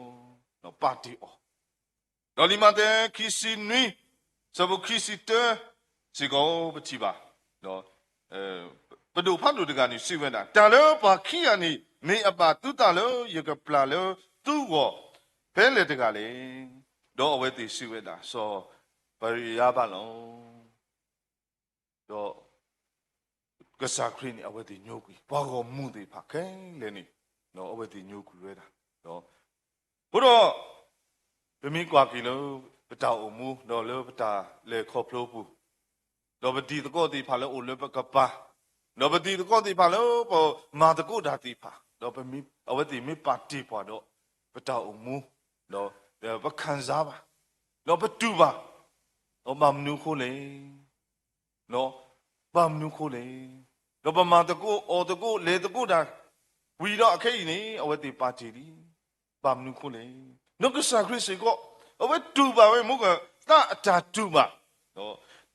အီၤ, ပာ်တ့ၢ်အီၤ ဒီးလံာ်မးသဲ ခံဆံနွံ ဆၢဖိခံဆံတၢ စ့ၢ်ကီးပထံၣ်ဘၣ်, ပဒိၣ်ဖးဒိၣ်တဂၤန့ၣ် စံးဝဲဒၣ်, တၢ်လၢပှၤခံဂၤန့ၣ် မ့ၢ်အဘၣ်သုသးလၢယကပျၢ်လၢသုဂီၢ်ဖဲလဲၣ်တဂၤလဲၣ်. ဒီးအဝဲသ့ၣ်စံးဝဲဒၣ်, စီၤဘၤရယၤဘၣ်လီၤ. ဒီးကစၢ်ခရံာ်န့ၣ် အဝဲသ့ၣ်ညိကွံာ် ပှၤဂီၢ်မုၢ်သ့ၣ်တဖၣ်ခဲလၢာ်န့ၣ်, အဝဲသ့ၣ်ညိကွံာ်ဝဲဒၣ်. အဃိဒီး ပမ့ၢ်ကွၢ်က့ၤလၢ ပတၢ်အိၣ်မူ ဒီးလၢပတၢ်လဲၤခီဖျိပူၤ, ဒီးပတံၤသကိးသ့ၣ်တဖၣ်လၢအိၣ်လၢပကပၤ, ဒီးပတံၤသကိးသ့ၣ်တဖၣ်လၢပမၤသကိးတၢ်သ့ၣ်တဖၣ်, ဒီးပမ့ၢ် အဝဲသ့ၣ်မ့ၢ်ပာ်တ့ၢ်ပှၤဒီး ပတၢ်အိၣ်မူ, ဒီးပခံစားဘၣ်, ဒီးပတူၢ်ဘၣ်, ဒီးဘၣ်မနုၤအဃိလဲၣ် ဘၣ်မနုၤအဃိလဲၣ်. ဒီးပမၤသကိးအီၣ်သကိးလဲၤသကိးတၢ် ဝံၤဒီးအခဲအံၤန့ၣ် အဝဲသ့ၣ်ပာ်တ့ၢ်လံ. ဘၣ်မနုၤအဃိလဲၣ်. ဒီးကစၢ်ခရံာ်စ့ၢ်ကီး အဝဲတူၢ်ဘၣ်ဝဲ မ့ၢ်ကသးအတၢ်တူၢ်ဘၣ်,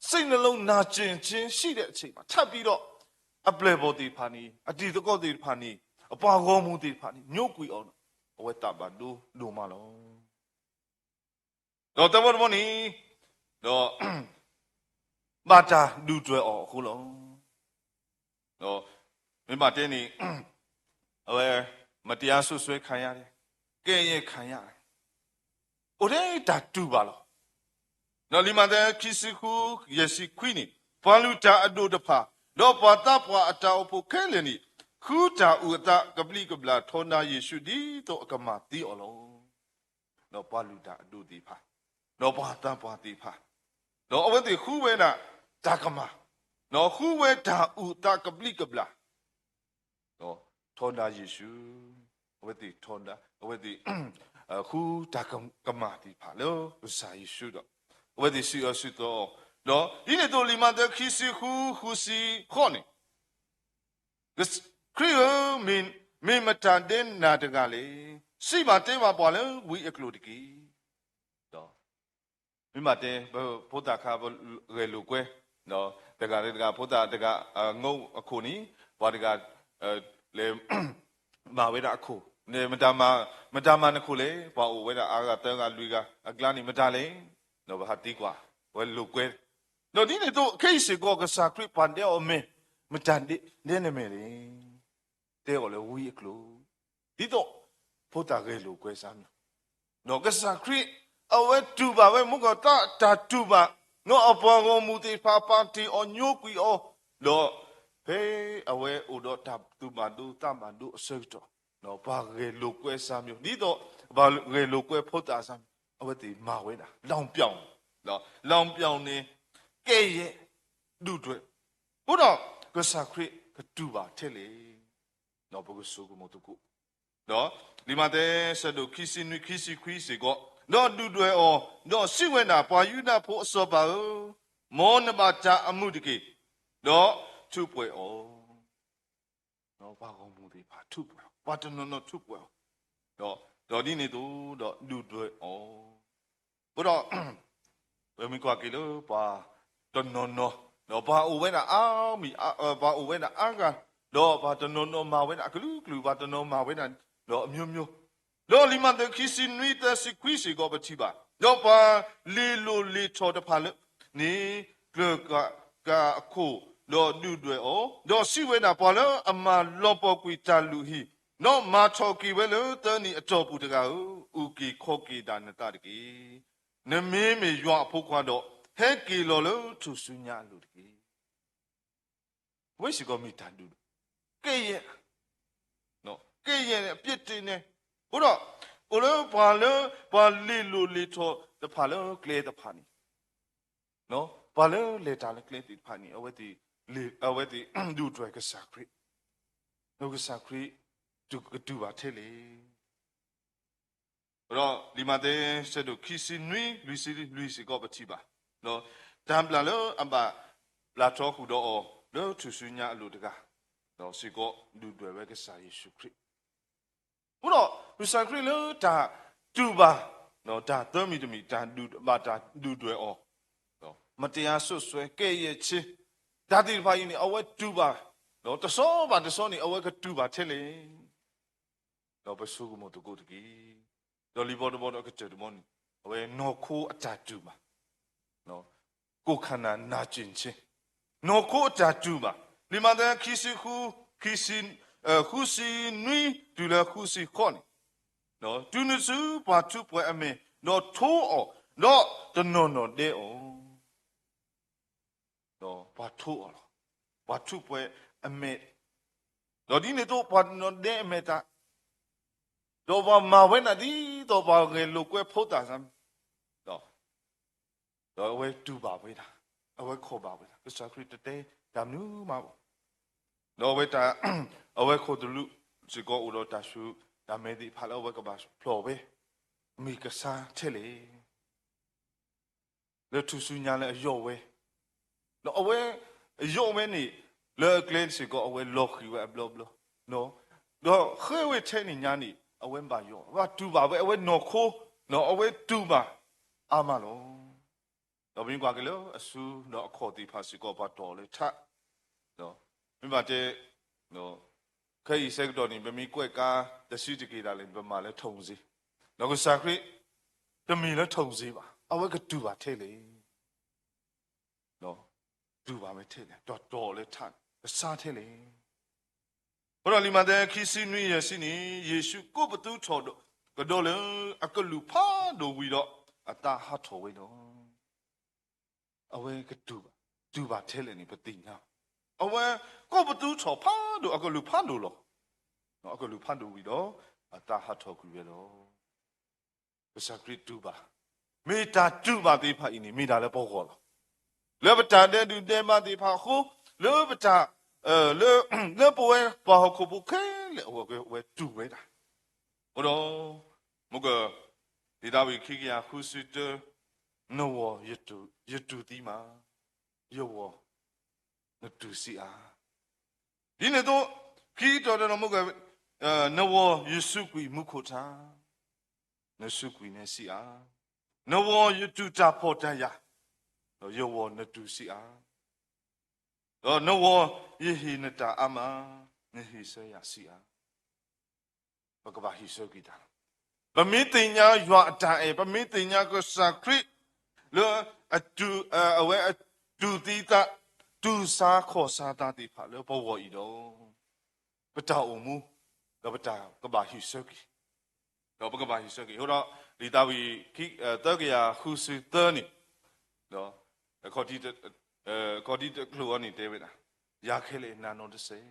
စိတ်နှလုံးနာကျင်ခြင်းရှိတဲ့အချိန်မှာ ထပ်ပြီးတော့ အပျဲၢ်အဘီၣ်သ့ၣ်တဖၣ်န့ၣ် အတံၤသကိးသ့ၣ်တဖၣ်န့ၣ် အပှၤဂီၢ်မုၢ်သ့ၣ်တဖၣ်န့ၣ် ညိကွံာ်အီၤ, အဝဲသးဘၣ်ဒိဒိၣ်မးလီၤ. ဒီးသၢဘီတဘီန့ၣ်, ဒီး ဘၣ်တၢ်ဒုၣ်ဒွဲၣ်အီၤအဃိလီၤ. ဒီးမ့ၢ်ဘၣ်တဲန့ၣ်, အဝဲ မတရားစွပ်စွဲခံရတယ်, ကဲယဲၢ်ခံရတယ်, အိၣ်ထဲတၢ်တူၢ်ဘၣ်လီၤ. ဒီးလံာ်မးသဲ ခံဆံဃု ယဲၢ်ဆံခွံန့ၣ်, ပှၤလုၢ်တၢ်အဒိၣ်တဖၣ်, ဒီးပှၤသးပှၢ်အတၢ်အိၣ်ဖှိၣ်ခဲလၢာ်န့ၣ်, ဃုတၢ်အုၣ်အသးကဘျံးကဘျၣ်ထီဒါယ့ၣ်ၡူး ဒ်သိးအကမၤသံအီၤလီၤ. ဒီးပှၤလုၢ်တၢ်အဒိၣ်သ့ၣ်တဖၣ်, ဒီးပှၤသးပှၢ်သ့ၣ်တဖၣ်, ဒီးအဝဲသ့ၣ်ဃုဝဲဒၣ်တၢ်ကမၣ်, ဒီးဃုဝဲတၢ်အုၣ်အသးကဘျံးကဘျၣ် ဒီးထီဒါယ့ၣ်ၡူး, အဝဲသ့ၣ်ထီဒါ, အဝဲသ့ၣ် ဃုတၢ်ကမၣ်သ့ၣ်တဖၣ်လၢကစၢ်ယ့ၣ်ၡူးဒီး အဝဲသ့ၣ်စံးအၢစံးသီအီၤ, ဒီးဒ်န့ၣ်အသိးလံာ်မးသဲ ခံဆံဃု ဃုဆံဃိးန့ၣ်, ခရံာ်ဧၢ, မ့ၢ်, မ့ၢ်မတၤဒဲနၤတဂၤလဲၣ်. စံးဘၣ်တဲဘၣ်ပှၤလၢဝံအကျိာ်တက့ၢ်. ဒီး မ့ၢ်ဘၣ်တဲ ပဖိသၣ်ခါ ပဂဲၤလိာ်ကွဲ တဂၤလၢတဂၤ ဖိသၣ်တဂၤ အငိၢ်အခိၣ်န့ၣ် ပှၤတဂၤ လဲၤ မၤဝဲဒၣ်အခိၣ်န့ၣ် မတၤမၤ, မတၤမၤနခိၣ်လဲၣ်. ပှၤအိၣ်ဝဲဒၣ်အါဂၤသၢဂၤလွံၢ်ဂၤအကျါန့ၣ် မတၤလဲၣ်. ဒီးပဟးသံကွၢ် ပှၤလိာ်ကွဲ, ဒီးဒ်န့ၣ်အသိး ခဲအံၤစ့ၢ်ကီး ကစၢ်ခရံာ်ပာ်ဒဲးအီၤမ့ၢ် မတၤဒဲနမဲာ်လဲၣ်. တဲအီၤလၢဝံအကျိာ်, ဒ်သိး ဖိသၣ်ဂဲၤလိာ်ကွဲစၢ်မ့ၢ်, ဒီးကစၢ်ခရံာ် အဝဲတူၢ်ဘၣ်ဝဲ မ့ၢ်ကသးတၢ်တူၢ်ဘၣ်, ဒီးအပှၤဂီၢ်မုၢ်သ့ၣ်တဖၣ်ပာ်တ့ၢ်အီၤညိကွံာ်အီၤ, ဒီးဖဲအဝဲအိၣ်ဒီးတၢ်သူၣ်ဘၣ်ဒိသးဘၣ်ဒိအဆၢကတီၢ်, ဒီးပှၤဂဲၤလိာ်ကွဲစၢ်မ့ၢ်, ဒ်သိးပှၤဂဲၤလိာ်ကွဲဖိသၣ်စၢ်မ့ၢ်, အဝဲသ့ၣ်မၤဝဲဒၣ် လောင်ပြောင်, လောင်ပြောင်န့ၣ် ကဲယဲၢ် ဒုၣ်ဒွဲၣ်, အဃိဒီး ကစၢ်ခရံာ်ကတူၢ်ဘၣ်ထဲလဲၣ်. ဒီးပကဆိကမိၣ်သကိး, ဒီးလံာ်မးသဲ ဆၢဒိၣ်ခံဆံနွံ ခံဆံခွံစ့ၢ်ကီး, ဒီးဒုၣ်ဒွဲၣ်အီၤ, ဒီးစံးဝဲဒၣ်, ပှၤယူဒၤဖိအစီၤပၤဧၢ, မ်နဘၣ်တၢ်အမုာ်တက့ၢ်, ဒီးထူးပှဲၤအီၤ. ပှၤဂီၢ်မုၢ်သ့ၣ်တဖၣ်ထူးပှဲၤအီၤ, ပှၤတနီၤနီၤထူးပှဲၤအီၤ, ဒီး, ဒီးဒ်န့ၣ်အသိး ဒီးဒုၣ်ဒွဲၣ်အီၤ. အဃိဒီး ပမ့ၢ်ကွၢ်က့ၤလၢပှၤတနီၤနီၤ, ဒီးပှၤအိၣ်ဝဲဒၣ်အါမံၤ, ပှၤအိၣ်ဝဲဒၣ်အါဂၤ, ဒီးပှၤတနီၤနီၤမၤဝဲဒၣ်အကလုာ်ကလုာ်, ပှၤတနီၤမၤဝဲဒၣ်ဒီးအမျိုးမျိုး, ဒီးလံာ်မးသဲခံဆံနွံ သၢဆံခွံစ့ၢ်ကီး ပထံၣ်ဘၣ်, ဒီးပှၤလ့ၤလိၤလ့ၤထီၣ်တဖၣ်လၢန့ၣ် ကျၢၤကၤအခိၣ်, ဒီးဒုၣ်ဒွဲၣ်အီၤ, ဒီးစံးဝဲဒၣ်, ပှၤလၢအမၤလီၤပှီၢ်ကွံာ်တၢ်လုၢ်ဟံၣ်, ဒီးမၤထီၣ်က့ၤဝဲလၢသၢနံၣ်အတီၢ်ပူၤတဂၤဧၢ, အုၣ်က့ၤခီၣ်က့ၤဒၣ်နသးတက့ၢ်. နမ့မ့ၢ်ယွၤအဖိခွါဒီး, ဟဲက့ၤလီၤလၢထူၣ်စုညါအလိၤတက့ၢ်. အဝဲစ့ၢ်ကီးမ့ၢ်တၢ်ဒုၣ်ဒွဲၣ်, ကဲယဲၢ်, ကဲယဲၢ်န့ၣ် အပြစ်တင်န့ၣ်, အဃိဒီး အိၣ်လၢပှၤလၢ ပှၤလ့ၤလိၤလ့ၤထီၣ်တဖၣ်လၢကျဲတဖၣ်န့ၣ်, ပှၤလၢလဲၤတၢ်လၢကျဲသ့ၣ်တဖၣ်န့ၣ် အဝဲသ့ၣ်, အဝဲသ့ၣ်ဒုၣ်ဒွဲၣ်ကစၢ်ခရံာ်, ဒီးကစၢ်ခရံာ် ကတူၢ်ဘၣ်ထဲလဲၣ်. ဒီးလံာ်မးသဲ ဆၢဒိၣ်ခံဆံနွံ လွံၢ်ဆံလွံၢ်စ့ၢ်ကီးပထံၣ်ဘၣ်, ဒီးတၢ်ဘျၣ်လၢအဘၣ်ဘျၣ်ထီဃုာ်ဒီးအီၤ လၢထူၣ်စုညါအလိၤတဂၤ, ဒီးစ့ၢ်ကီးဒုၣ်ဒွဲၣ်ဝဲကစၢ်ယ့ၣ်ၡူးခရံာ်. အဃိဒီး ကစၢ်ခရံာ်လၢတၢ်တူၢ်ဘၣ်, တၢ်သၢမံၤတမံၤ တၢ်ဒုၣ်, ဘၣ်တၢ်ဒုၣ်ဒွဲၣ်အီၤ, ဒီး မတရားစွပ်စွဲ ကဲ့ရဲ့ခြင်း တၢ်သ့ၣ်တဖၣ်အံၤန့ၣ် အဝဲတူၢ်ဘၣ်, ဒီးတဆီဘၣ်တဆီန့ၣ် အဝဲကတူၢ်ဘၣ်ထဲလဲၣ်. ဒီးပဆိကမိၣ်သကိးတက့ၢ်. ဒီးလံာ်ဘီတဘီဒီးကတၢၢ်တဘီန့ၣ် အဝဲနီၢ်ခိအတၢ်တူၢ်ဘၣ်, ကိုယ်ခန္ဓာနာကျင်ခြင်း, နီၢ်ခိအတၢ်တူၢ်ဘၣ်. လံာ်မးသဲ ခံဆံဃု, ခံဆံ, ဃုဆံနွံ တုၤလၢဃုဆံဃိးန့ၣ်, တုၤနုၤဆူပှၤထူးပှဲၤအမဲာ်, ဒီးထိအီၤ, ဒီးတနီၤနီၤဒဲးအီၤ. ဒီးပှၤထိအီၤလီၤ. ပှၤထူးပှဲၤအမဲာ်, ဒီးဒ်န့ၣ်အသိး ပှၤတနီၤဒဲးအမဲာ်တၢ်, ဒီးပှၤမၤဝဲဒၣ်ဒ်သိးပှၤဂဲၤလိာ်ကွဲဖိသၣ်စ့ၢ်, ဒီး ဒီးအဝဲတူၢ်ဘၣ်ဝဲဒၣ်, အဝဲခိးဘၣ်ဝဲဒၣ်, ကစၢ်ခရံာ်တတဲတၢ်မနုၤမးဘၣ်. ဒီးအဝဲတၢ်, အဝဲခိၣ်သလုးစ့ၢ်ကီးအိၣ်ဒီးတၢ်ဆူၣ်တၢ်မဲသ့ၣ်တဖၣ်လၢအဝဲကဘၣ်ဖျိးဝဲ, မ့ၢ်ကစၢ်ထဲလဲၣ် လၢထူၣ်စုညါလၢအယီၣ်ဝဲ, ဒီးအဝဲယီၣ်ဝဲန့ၣ်, လၢအကျဲစ့ၢ်ကီး အဝဲလီၤဃံၤဝဲအဘျီဘျီ, ဒီးဃဲဝဲထဲန့ၣ်ညါန့ၣ် အဝဲဘၣ်ယီၣ်, ဘၣ်တူၢ်ဘၣ်ဝဲအဝဲနီၢ်ခိ, ဒီးအဝဲတူၢ်ဘၣ်အါမးလီၤ. ဒီးပမ့ၢ်ကွၢ်က့ၤလၢအစုဒီးအခီၣ်သ့ၣ်တဖၣ်စ့ၢ်ကီး ပှၤတီၢ်လၢထး, ဒီးမ့ၢ်ဘၣ်တဲ ခဲအံၤဆၢကတီၢ်န့ၣ် ပမ့ၢ်ကွဲးကါတစုတက့ၢ်ဒၣ်လဲာ်န့ၣ် ပမၤလၢထုံစ့, ဒီးကစၢ်ခရံာ် တမ့ၢ်လၢထုံစ့ဘၣ်, အဝဲကတူၢ်ဘၣ်ထဲလဲၣ်, ဒီးတူၢ်ဘၣ်ဝဲထဲလဲၣ်, ဒီးတီၢ်လၢထးန့ၣ် ကစၢ်ထဲလဲၣ်. အဃိဒီးလံာ်မးသဲ ခံဆံနွံ ယဲၢ်ဆံန့ၣ် ယ့ၣ်ၡူးကိးပသူထီၣ်ကဒီးလၢအကလူးဖးဒိၣ်ဝံၤဒီး အသးဟးထီၣ်ဝဲလီၤ. အဝဲကတူၢ်ဘၣ်, တူၢ်ဘၣ်ထဲလဲၣ်န့ၣ် ပသ့ၣ်ညါ, အဝဲကိးပသူထီၣ်ဖးဒိၣ် အကလူးဖးဒိၣ်လီၤ. အကလူးဖးဒိၣ်ဝံၤဒီး အသးဟးထီၣ်ကွံာ်ဝဲလီၤ. ကစၢ်ခရံာ်တူၢ်ဘၣ်, မ့ၢ်တၢ်တူၢ်ဘၣ်သ့ၣ်တဖၣ်အံၤန့ၣ် မ့ၢ်ဒၣ်လၢပဂီၢ်လီၤ. လၢပတၢ်ဒဲးဒုးဒဲးဘးသ့ၣ်တဖၣ်အဃိ, လၢပတၢ်, လၢ, လၢပဝဲပှၤဟီၣ်ခိၣ်ဖိခဲလၢာ်အဂီၢ် အဝဲတူၢ်ဝဲဒၣ်. အဃိဒီး, မ့ၢ်က, လံာ်ဒၤဝံးခံကယၤဃုဆံတၢ, နဝီၢ်ယတူၢ်သံမး, ယဝီၢ်နတူၢ်စံးဧါ. ဒ်န့ၣ်အသိး, ခံတီၤတတီၤမ့ၢ်က, နဝီၢ်ယစူးကွံာ်မူခိၣ်ထါ, နစူးကွံာ်နဲစံးဧါ. နဝီၢ်ယတူၢ်တၢ်ဖှီၣ်တၢ်ယာ်, ဒီးယဝီၢ်နတူၢ်စံးဧါ. ဒီးနဝီၢ်ယဟ့ၣ်နတၢ်အါမး, နဟ့ၣ်ဆၢယၤစံးဧါ. ပကဘၣ်ဟ့ၣ်ဆၢက့ၤတၢ်လီၤ. ပမ့ၢ်သ့ၣ်ညါယွၤအတၢ်အဲၣ်, ပမ့ၢ်သ့ၣ်ညါကစၢ်ခရံာ်လၢ အဝဲအတူၢ်သံသး, တူၢ်ဆါခီၣ်ဆါသးသ့ၣ်တဖၣ်လၢပဂီၢ်အံၤဒီး, ပတၢ်အိၣ်မူ, ဒီးပတၢ်ကဘၣ်ဟ့ၣ်ဆၢက့ၤ, ဒီးပကဘၣ်ဟ့ၣ်ဆၢက့ၤ. အဃိဒီး လံာ်ဒၤဝံး သၢကယၤဃုဆံသၢန့ၣ်, အခီၣ်ထံးတကျိၤအံၤန့ၣ်တဲဝဲဒၣ်, ယၤခဲလၢာ်နၤနီၢ်တစဲး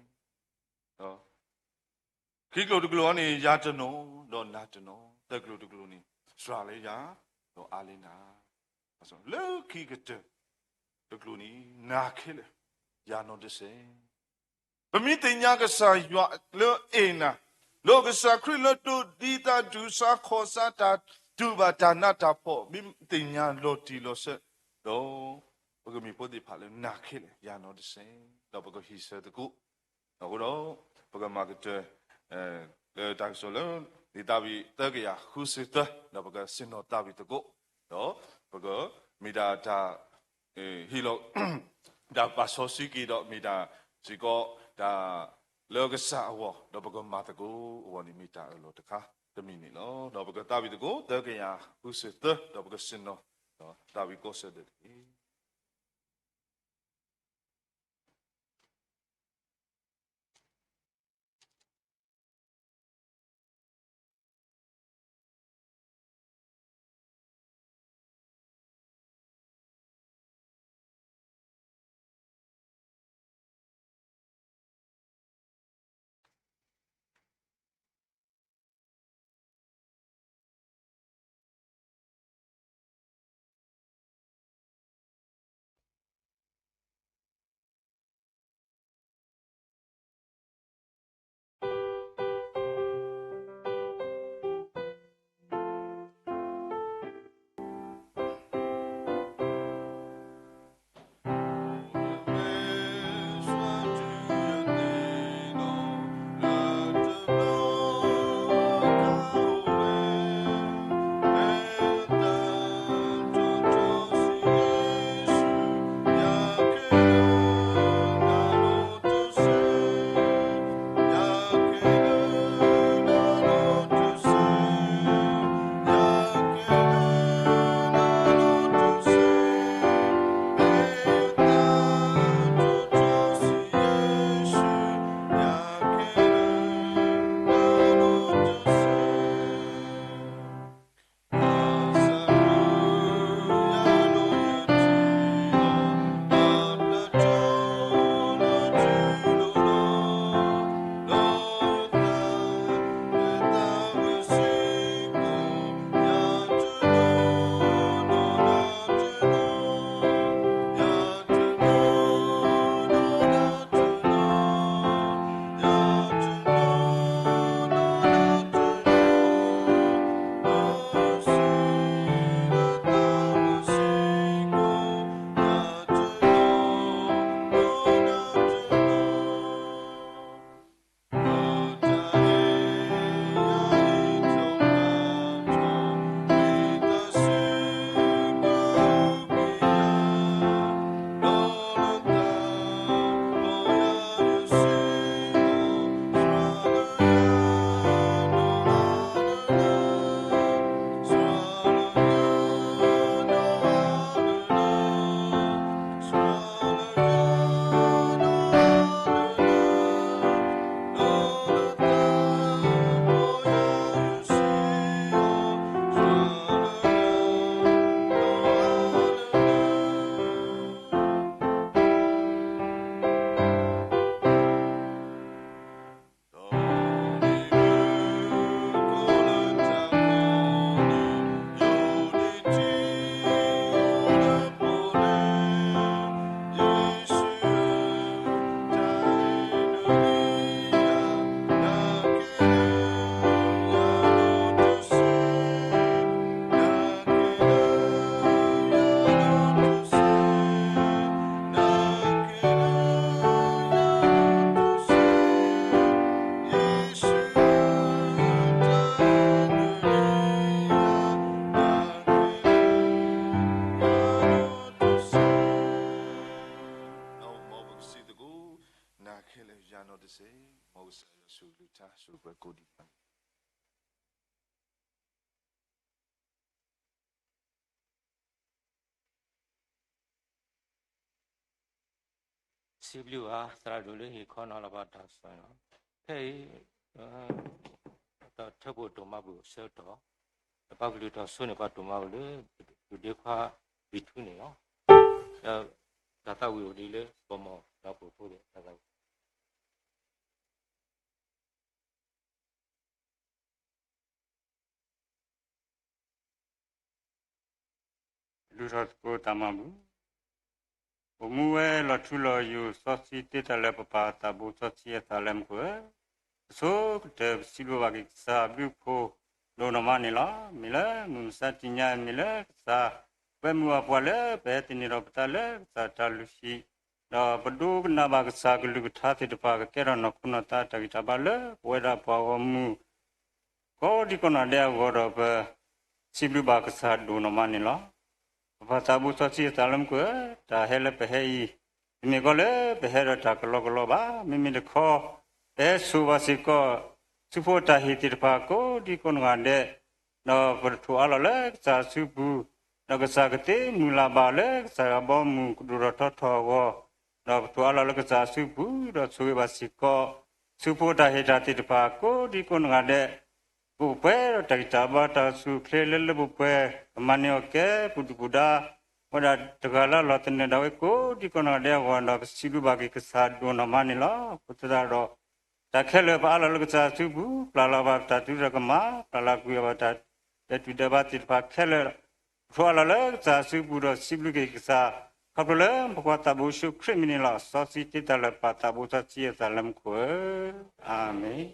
ခံကျိၤတကျိၤအံၤန့ၣ် ယၤတနီၤ, ဒီးနၤတနီၤ, သၢကျိၤတကျိၤန့ၣ် စှၤလၢယၤ, ဒီးအါလၢနၤ, လၢခံကတၢၢ်တကျိၤန့ၣ် နၤခဲလၢာ်, ယၤနီၢ်တစဲး. ပမ့ၢ်သ့ၣ်ညါကစၢ်ယွၤလၢအဲၣ်နၤ, ဒီးကစၢ်ခရံာ်လၢတူၢ်သံသး တူၢ်ဆါခီၣ်ဆါတၢ်, တူၢ်ဘၣ်တၢ်နးတၢ်ဖှီၣ်, မ့ၢ်သ့ၣ်ညါလီၤတံၢ်လီၤဆဲး, ဒီးပကမ့ၢ်ဖိသ့ၣ်တဖၣ်လၢနၤခဲလၢာ်, ယၤနီၢ်တစဲး, ဒီးပကဟ့ၣ်ဆၢသကိး, အဃိဒီး ပကမၤကတၢၢ် လၢတၢ်ကစီၣ်လၢ လံာ်ဒၤဝံးသၢကယၤဃုဆံသၢ, ဒီးပကဆ့ၣ်နီၤသးဝံၣ်သကိး, ဒီးပကမ့ၢ်ဒၣ်တၢ် ဟ့ၣ်လီၤ တၢ်ပာ်စီဆှံက့ၤဒီး မ့ၢ်တၢ်စ့ၢ်ကီး တၢ်လၢကစၢ်အဂီၢ်, ဒီးပကမၤသကိးအဂီၢ်န့ၣ် မ့ၢ်တၢ်အၢၣ်လီၤတခါတမံၤန့ၣ်လီၤ. ဒီးပကသးဝံၣ်သကိး သၢကယၤဃုဆံသၢ, ဒီးပကဆ့ၣ်နီၤ ဒီးသးဝံၣ်ကိးဆၢဒၢးတက့ၢ်. ခဲလၢာ်ယၤနီၢ်တစဲး, မ်ကစၢ်ယွၤဆိၣ်ဂ့ၤလၢထါဆိၣ်ပှဲၤကိးဒံးဘၣ်. စံးဘျုးဘၣ်သရၣ်ဒိၣ်လၢဟ့ၣ်ခီနီၤလီၤဘၣ်တၢ်ကစီၣ်န့ၣ်လီၤ. ဖဲအံၤ ဒီးထၢဖှိၣ်တိၢ်မၤဘူၣ်အဆၢကတီၢ် ဒီးပှၤကလုာ်ထီၣ်ဆိန့ၣ် ပှၤတိၢ်မၤဘူၣ်လၢ ဒုးဒ့ခွါ ဘံထူန့ၣ်လီၤ. ဒီးတၢ်သးဝံၣ်အိၣ်ဒ်လၢ ပှၤမီၢ်ဒီးပှၤဖိဒီးတၢ်သးဝံၣ် ဒုးထီၣ်သကိးတၢ်မၤဘူၣ်, အိၣ်မူဝဲလီၤထူလီၤယိာ်စီဆှံတ့ၢ်တၢ်လၢပပၢ်သးဘိစီဆှံအသးလၢမူခိၣ်ဧၢ, အဆိကတၢၢ်ပစံးဘျုးဘၣ်က့ၤကစၢ်အဘျုးအဖှိၣ်ဒိၣ်နီၢ်မးန့ၣ်လီၤ. မ့ၢ်လၢမုၢ်မဆါတနံၤညါ မ့ၢ်လၢကစၢ် ပဝဲမုၢ်အပှၤလၢပဟဲသန့ၤထီၣ်ပသးလၢကစၢ်တၢ်လုၢ်ဟံၣ်, ဒီးပဒိကနၣ်ဘၣ်ကစၢ်ကလုၢ်ကထါသ့ၣ်တဖၣ် ကကဲထီၣ်နီၢ်ခိနီၢ်သးတၢ်ဂံၢ်တၢ်ဘါလၢပဝဲဒၣ်ပှၤဂီၢ်မုၢ် ကိးဒံကိးနီၢ်ဒဲးအဂီၢ်ဒီး ပစံးဘျုးဘၣ်ကစၢ်ဒိၣ်နီၢ်မးန့ၣ်လီၤ. ပပၢ်သးဘိစီဆှံအသးလၢမူခိၣ်ဧၢ, တၢ်ဟဲလၢပဟဲအံၤ တမ့ၢ်ကီလၢပဟဲဒီးတၢ်ကလီကလီဘၣ်. မ့မ့ၢ်တခီ ပဟဲစိာ်ဘၣ်စ့ၢ်ကီး ဆူဖိတၢ်ဟ့ၣ်သ့ၣ်တဖၣ်ကိးဒံကိးနီၢ်ဂၤဒဲး, ဒီးပထိၣ်အါလီၤလၢကစၢ်အစုပူၤ, ဒီးကစၢ်ကသ့မုၢ်လၢ်ဘၣ်လၢကစၢ်အဘီအမုၢ်ကဒိၣ်ထီၣ်ထီထီၣ်အဂီၢ်, ဒီးပထိၣ်အါလီၤလၢကစၢ်အစုပူၤ, ဒီးဆိၣ်ဂ့ၤဘၣ်စ့ၢ်ကီး ဆူဖိတၢ်ဟ့ၣ်တၢ်သ့ၣ်တဖၣ်ကိးဒံကိးနီၢ်ဂၤဒဲး, ပပှဲၤဒီးတၢ်ဂံၢ်တၢ်ဘါတၢ်ဆူၣ်ချ့လၢလၢပှဲၤပှဲၤ, ကမၤန့ၢ်အီၣ်ကဲပဒုၣ်ပဒါ ဝဲဒၣ်တဂၤလၢ်လီၤသနၢၣ်ဒၣ်ဝဲကိးဒံကိးနီၢ်ဂၤဒဲးအဂီၢ်ဒီး ပစံးဘျုးဘၣ်က့ၤကစၢ်ဒိၣ်နီၢ်မးန့ၣ်လီၤ. အဃိသတးဒီး တၢ်ခဲလၢာ်ပအါလီၤလၢကစၢ်အစုပူၤ, ပျၢ်လီၤဘၣ်ပတၢ်တူၢ်တၢ်ကမၣ်, ပျၢ်လီၤကွံာ်အီၤဘၣ်တၢ်ဒဲးတူၢ်ဒဲးဘါသ့ၣ်တဖၣ်ခဲလၢာ်, ပထိၣ်အါလီၤလၢကစၢ်အစုပူၤဒီးစံးဘျုးက့ၤကစၢ်, ခီဖျိလၢပှၤသးဘိယ့ၣ်ၡူးခရံာ်မံၤန့ၣ်လီၤ. စီဆှံတ့ၢ်တၢ်လၢပၢ်သးဘိစီဆှံအသးလၢမူခိၣ်ဧၢ, အၤမ့ၣ်.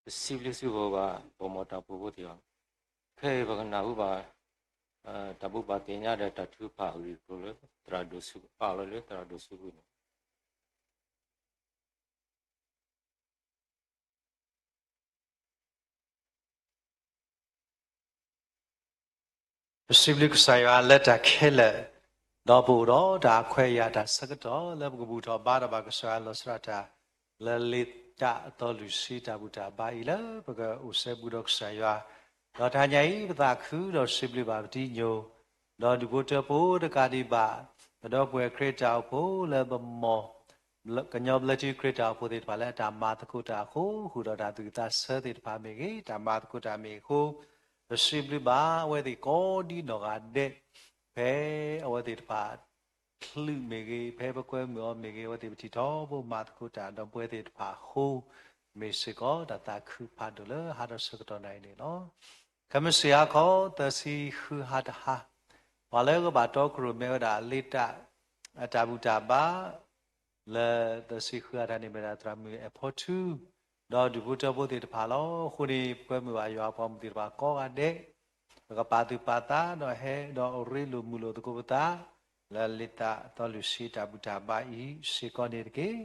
ပစံးဘျုးစံးဖှိၣ်ဘၣ် ပမိၢ်တၢ်ဖိဖိသ့ၣ်ဧၢ, ခဲအံၤပကနၢ်ဟူဘၣ် တၢ်ဘိးဘၣ်သ့ၣ်ညါဒီးတၢ်ထုကဖၣ်အဂ့ၢ်အကျိၤလၢ သရၣ်ဒိၣ်ဆူ အၢၣ်လီၤလၢသရၣ်ဒိၣ်ဆူပူၤန့ၣ် ပစံးဘျုးကစၢ်ယွၤလၢတၢ်ခဲလၢာ်, ဒီးပအိၣ်ဒီးတၢ်ခွဲးယာ်တၢ်ဆၢကတီၢ်လၢပကဘူၣ်ထီၣ်ဘါထီၣ်ဘၣ်ကစၢ်ယွၤလီၤဆီဒၣ်တၢ် လၢလံာ်တၢ်အသီလွံၢ်ဆံတၢ်ဘူၣ်တၢ်ဘါအံၤလၢပကအိၣ်စဲဘူးဒီးကစၢ်ယွၤ, ဒီးတဟါညါအံၤ ပသးခုဒီးစံးဘျုးဘၣ်ပတံၤညိၣ် ဒီးဒူၣ်ဖိထၢဖိတကးဒံးဘၣ် ပဒီပုၢ်ဝဲၢ်ခရံာ်တၢ်အိၣ်ဖှိၣ်လၢပမိၢ် ကညီဘျၢထံခရံာ်တၢ်အိၣ်ဖှိၣ်သ့ၣ်တဖၣ်လၢအတၢ်မၤသကိးတၢ်အဃိ ဃုာ်ဒီးတၢ်သူၣ်ဝံၣ်သးဆၢသ့ၣ်တဖၣ်မ့ၢ်ဂ့ၤ တၢ်မၤသကိးတၢ်မ့ၢ်အဃိ ပစံးဘျုးဘၣ်အဝဲသ့ၣ်ကိးဒံနီၢ်ဂၤဒဲး ဖဲအဝဲသ့ၣ်တဖၣ် ချုးမ့ၢ်ဂ့ၤ ဖဲပကွဲမုာ်အီၤမ့ၢ်ဂ့ၤ အဝဲသ့ၣ်ပထံၣ်ထီဘိမၤသကိးတၢ်ဒီပုၢ်ဝဲၢ်သ့ၣ်တဖၣ်အဃိ မ့ၢ်စ့ၢ်ကီးတၢ်သးခုဖးဒိၣ်လၢဟါဒီးဆၢကတီၢ်နၣ်ရံၣ်န့ၣ်လီၤ. ခဲမုၢ်ဆ့ၣ်ဟါခီ သၢဆံဃုဟါတဟါ ပှၤလၢကဘၣ်တီခိၣ်ရိၣ်မဲဝဲဒၣ်လံာ်တၢ် အတၢ်ဘူၣ်တၢ်ဘါ လၢသၢဆံဃုဟါတဟါန့ၣ် မ့ၢ်ဒၣ်သရၣ်မုၣ်အဲၣ်ဖီထူ ဒီးဒူၣ်ဖိထၢဖိသ့ၣ်တဖၣ်လီၤ. အဃိန့ၣ် ပကွဲမုာ်ဘၣ်ယွၤအပှၤမုၣ်သ့ၣ်တဖၣ်ကိးဂၤဒဲး ပကပာ်သူၣ်ပာ်သးဒီးဟဲဒီးရ့လိာ်မုာ်လိာ်သကိးပသး လၢလံာ်တၢ်အသီလွံၢ်ဆံတၢ်ဘူၣ်တၢ်ဘါအံၤစ့ၢ်ကီးန့ၣ်တက့ၢ်.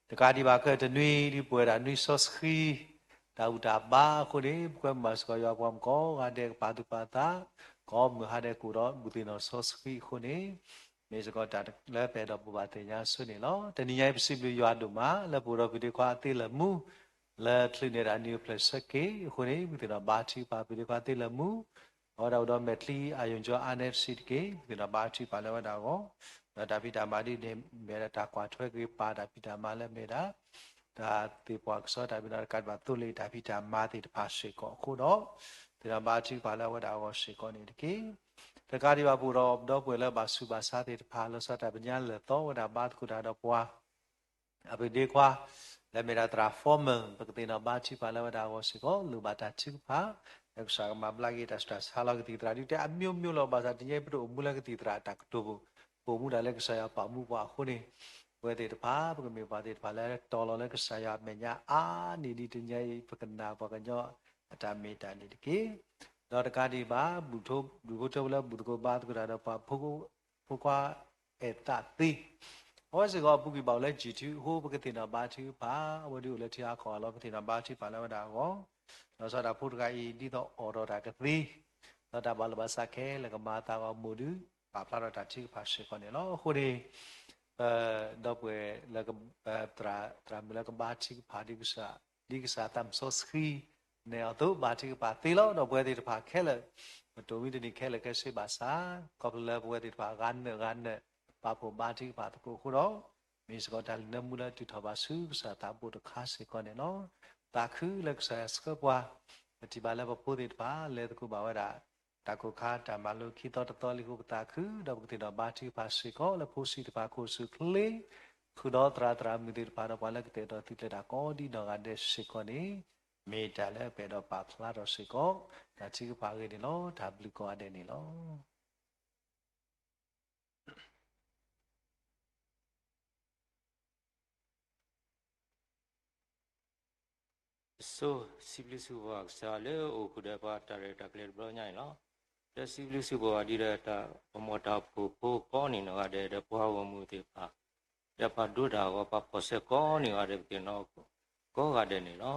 တကးဒံးဘၣ်ခဲအံၤတနွံ ဒ်ပဝဲဒၣ်နွံစီဆှံ တၢ်ဘူၣ်တၢ်ဘါအဃိန့ၣ် ပကွဲမုာ်ဘၣ်စ့ၢ်ကီးယွၤအပှၤမုၣ်ကိးဂၤဒဲး ကပာ်သူၣ်ပာ်သး ကိးမုၢ်ဟါဒဲးကအိၣ်ဒီးဘူၣ်သ့ၣ်နီၣ်စီဆှံအဃိန့ၣ် မ့ၢ်စ့ၢ်ကီးတၢ်လၢပအဲၣ်ဒိးဘိးဘၣ်သ့ၣ်ညါအဆိန့ၣ်လီၤ. တနံၤညါအံၤ ပစံးဘျုးယွၤဒိၣ်မး လၢပအိၣ်ဒီးပုၢ်ဒ့ခွါသ့လၢာ်မူ လၢချုးန့ၢ်ဒၣ်နံၣ်အိၣ်ဖျဲၣ်ဆၢက့ၤအဃိန့ၣ် ဝံသ့ၣ်နီၣ်ဘါထုကဖၣ်ပုၢ်ဒ့ခွါသ့လၢာ်မူ အဝဲဒၣ်အိၣ်ဒီးမဲာ်ချံအါယိၣ်ကၠီအါနဲတဆံးတက့ၢ်. ဝံသ့ၣ်နီၣ်ဘါထုကဖၣ်လၢအဝဲဒၣ်အဂီၢ် ဒီးတၢ်ဖံးတၢ်မၤဒ်န့ၣ် မ့ၢ်ဝဲဒၣ်တၢ်ကွၢ်ထွဲက့ၤပာ်တၢ်ဖံးတၢ်မၤလၢမ့ၢ်ဒၣ် တၢ်သ့ၣ်ပှၢ်ကစီၣ်တၢ်မ့ၢ်နီၢ်တကးဒံးဘၣ် သိလ့ၣ်တၢ်ဖံးတၢ်မၤသ့ၣ်တဖၣ်စ့ၢ်ကီးအဃိဒီး သ့ၣ်နီၣ်ဘါထုကဖၣ်လၢအဝဲဒၣ်အဂီၢ်စ့ၢ်ကီးန့ၣ်တက့ၢ်. တကးဒံးဘၣ်ပအိၣ်ဒီးဒီပုၢ်ဝဲၢ်လၢဘၣ်ဆူးဘၣ်ဆါသ့ၣ်တဖၣ် လီၤဆီဒၣ်တၢ်ပညါလၢာ်သီဝဲဒၣ်ဘါသကိးတၢ်ဒီးပှၤ အပုၢ်ဒ့ခွါ လၢမ့ၢ်ဒၣ်သရၣ် Foreman ပကသ့ၣ်နီၣ်ဘါထုကဖၣ်လၢအဝဲဒၣ်အဂီၢ်စ့ၢ်ကီး လိၣ်ဘၣ်တၢ်ထုကဖၣ် လၢကစၢ်ကမၤဘျါက့ၤတၢ်ဆူးတၢ်ဆါလီၤ ကသံၣ်သရၣ်ဒုးတဲ အမျိုးမျိုး လီၤ. ဘၣ်ဆၣ်တနံၤညါအံၤ ပတအိၣ်မူလၢကသံၣ်သရၣ်တၢ်ကတိၤပူၤ, ပအိၣ်မူဒၣ်လၢကစၢ်ယွၤပာ်မူပှၤအဃိန့ၣ် ပဝဲသ့ၣ်တဖၣ် ပကမ့ၢ်ပှၤသ့ၣ်တဖၣ်လၢတီၤလီၤလၢကစၢ်ယွၤအမဲာ်ညါအါန့ၢ်ဒံး တနံၤညါအံၤ ပကနၣ်ပှၤကညီအတၢ်မ့ၢ်တၢ်န့ၣ်တက့ၢ်. ဒီးတကးဒံးဘၣ် ဘူၣ်ထီၣ် ဒူၣ်ဖိထၢဖိလၢဘူၣ်သကိးဘါသကိးတၢ်ဒီးပှၤ ဖိခွါအဲၣ်သးသ့ အဝဲစ့ၢ်ကီး ပူၤကွံာ်ဘၣ်အိၣ်လၢ YouTube အဃိ ပကသ့ၣ်နီၣ်ဘါထုကဖၣ် အဝဲဒၣ်အိၣ်လၢထံအါကီၢ်အလီၢ် ပသ့ၣ်နီၣ်ဘါထုကဖၣ်လၢအဝဲဒၣ်အဂီၢ် လီၤဆီဒၣ်တၢ်ဖိတဂၤအံၤ ဒ်သိးအိးထီၣ်တၢ်ကသ့ ဒီးတၢ်ဘၣ်လီၤဘၣ်စးခဲလၢာ်ကမၤအသးအဂီၢ် မိၢ်ဒုး ပာ်ဖျါထီၣ်တၢ်ထုကဖၣ်စ့ၢ်ကီးန့ၣ်လီၤ. အဃိန့ၣ် ပဒီပုၢ်ဝဲၢ်လၢ သရၣ်မုၣ်လၢကဘါထုကဖၣ် ဒ်ကစၢ်သးစီဆှံ နဲၣ်အသိး ဘါထုကဖၣ်သ့လီၤ. ဒီးပဝဲသ့ၣ်တဖၣ်ခဲလၢာ် ပတိၢ်မံတနံၤခဲလၢာ်ခဲဆ့ဘၣ်ဆၣ် ခီဖျိလၢပဝဲသ့ၣ်တဖၣ် ဂၤနၢၤဂၤနၢၤ ပာ်ဖှိၣ်ဘါထုကဖၣ်သကိးအဃိဒီး မ့ၢ်စ့ၢ်ကီးတၢ်လုၢ်နၢမူလၢတုၤထီၣ်ဘၣ်ဆူကစၢ်သးဘိတခါစ့ၢ်ကီးန့ၣ်လီၤ. သးခုလၢကစၢ်ယွၤဆှၢပှၤ ပထံၣ်ဘၣ်လၢပဖိသ့ၣ်တဖၣ် လဲၤသကိးဘၣ်ဝဲဒၣ် တၢ်ကိၢ်ခါတၢ်မၤလိခံသီတသီလံအဃိ ပသးခု ဒီးပကသ့ၣ်နီၣ်ဘါထုကဖၣ်စ့ၢ်ကီး လၢဖိဆံးတဖၣ်ခိၣ်ဆူၣ်ချ့ ဃုာ်ဒီးသရၣ်သရၣ်မုၣ်သ့ၣ်တဖၣ်ဒီးပှၤလၢကတဲာ်ကတီၤသုးကျဲၤတၢ်ကိးဒံနီၢ်ဂၤဒဲးစ့ၢ်ကီးန့ၣ် မ့ၢ်တၢ်လၢပအဲၣ်ဒိးပာ်ဖျါထီၣ်စ့ၢ်ကီး တၢ်ထုကဖၣ်အဂ့ၢ်န့ၣ်လီၤ. တၢ်ဘျုးကိးဂၤဒဲးန့ၣ်လီၤ. ပစိၤ စံးဘျုးစံးဖှိၣ်ဘၣ်ကစၢ်လၢအိၣ်ဃုာ်ဒီးပှၤတၢ်ရဲၣ်တၢ်ကျဲၤတဘျီညါန့ၣ်လီၤ. လၢစံးဘျုးစံးဖှိၣ်ဘၣ်ဒ်ဒီးတၢ်ပမိၢ်တၢ်ဖိကိးန့ၢ်နီၢ်ဂၤဒဲး ဒီးပှၤဂီၢ်မုၢ်သ့ၣ်တဖၣ် ဒီးပှၤဒိတၢ်အဂီၢ် ပှၤဖီၣ်ဆၢကိးန့ၢ်ဂၤဒဲး ပသ့ၣ်နီၣ်ကိးဂၤဒဲးန့ၣ်လီၤ.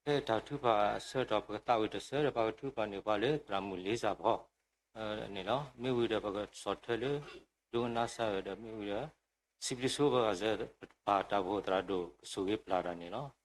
ဖဲတၢ်ထုကဖၣ်အဆၢကတီၢ် ပကသးဝံၣ်တစၢၤဒီး ပကထုကဖၣ်န့ၢ်ပှၤလၢသရၣ်မုၣ်လ့စၢ်ဖီ န့ၣ်လီၤ. မ့ၢ်ဝံၤဒီးပကဆီၣ်ထွဲလၢ ဒိကနၣ်စၢ်ဝဲဒီး မ့ၢ်ဝံၤဒီး စံးဘျုးစံးဖှိၣ်ဘၣ်ကစၢ် ပတပာ်တၢ်အိၣ်ဖှိၣ်သရၣ်ဒိၣ် ကဆိၣ်ဂ့ၤပျၢ်တၢ်န့ၣ်လီၤ.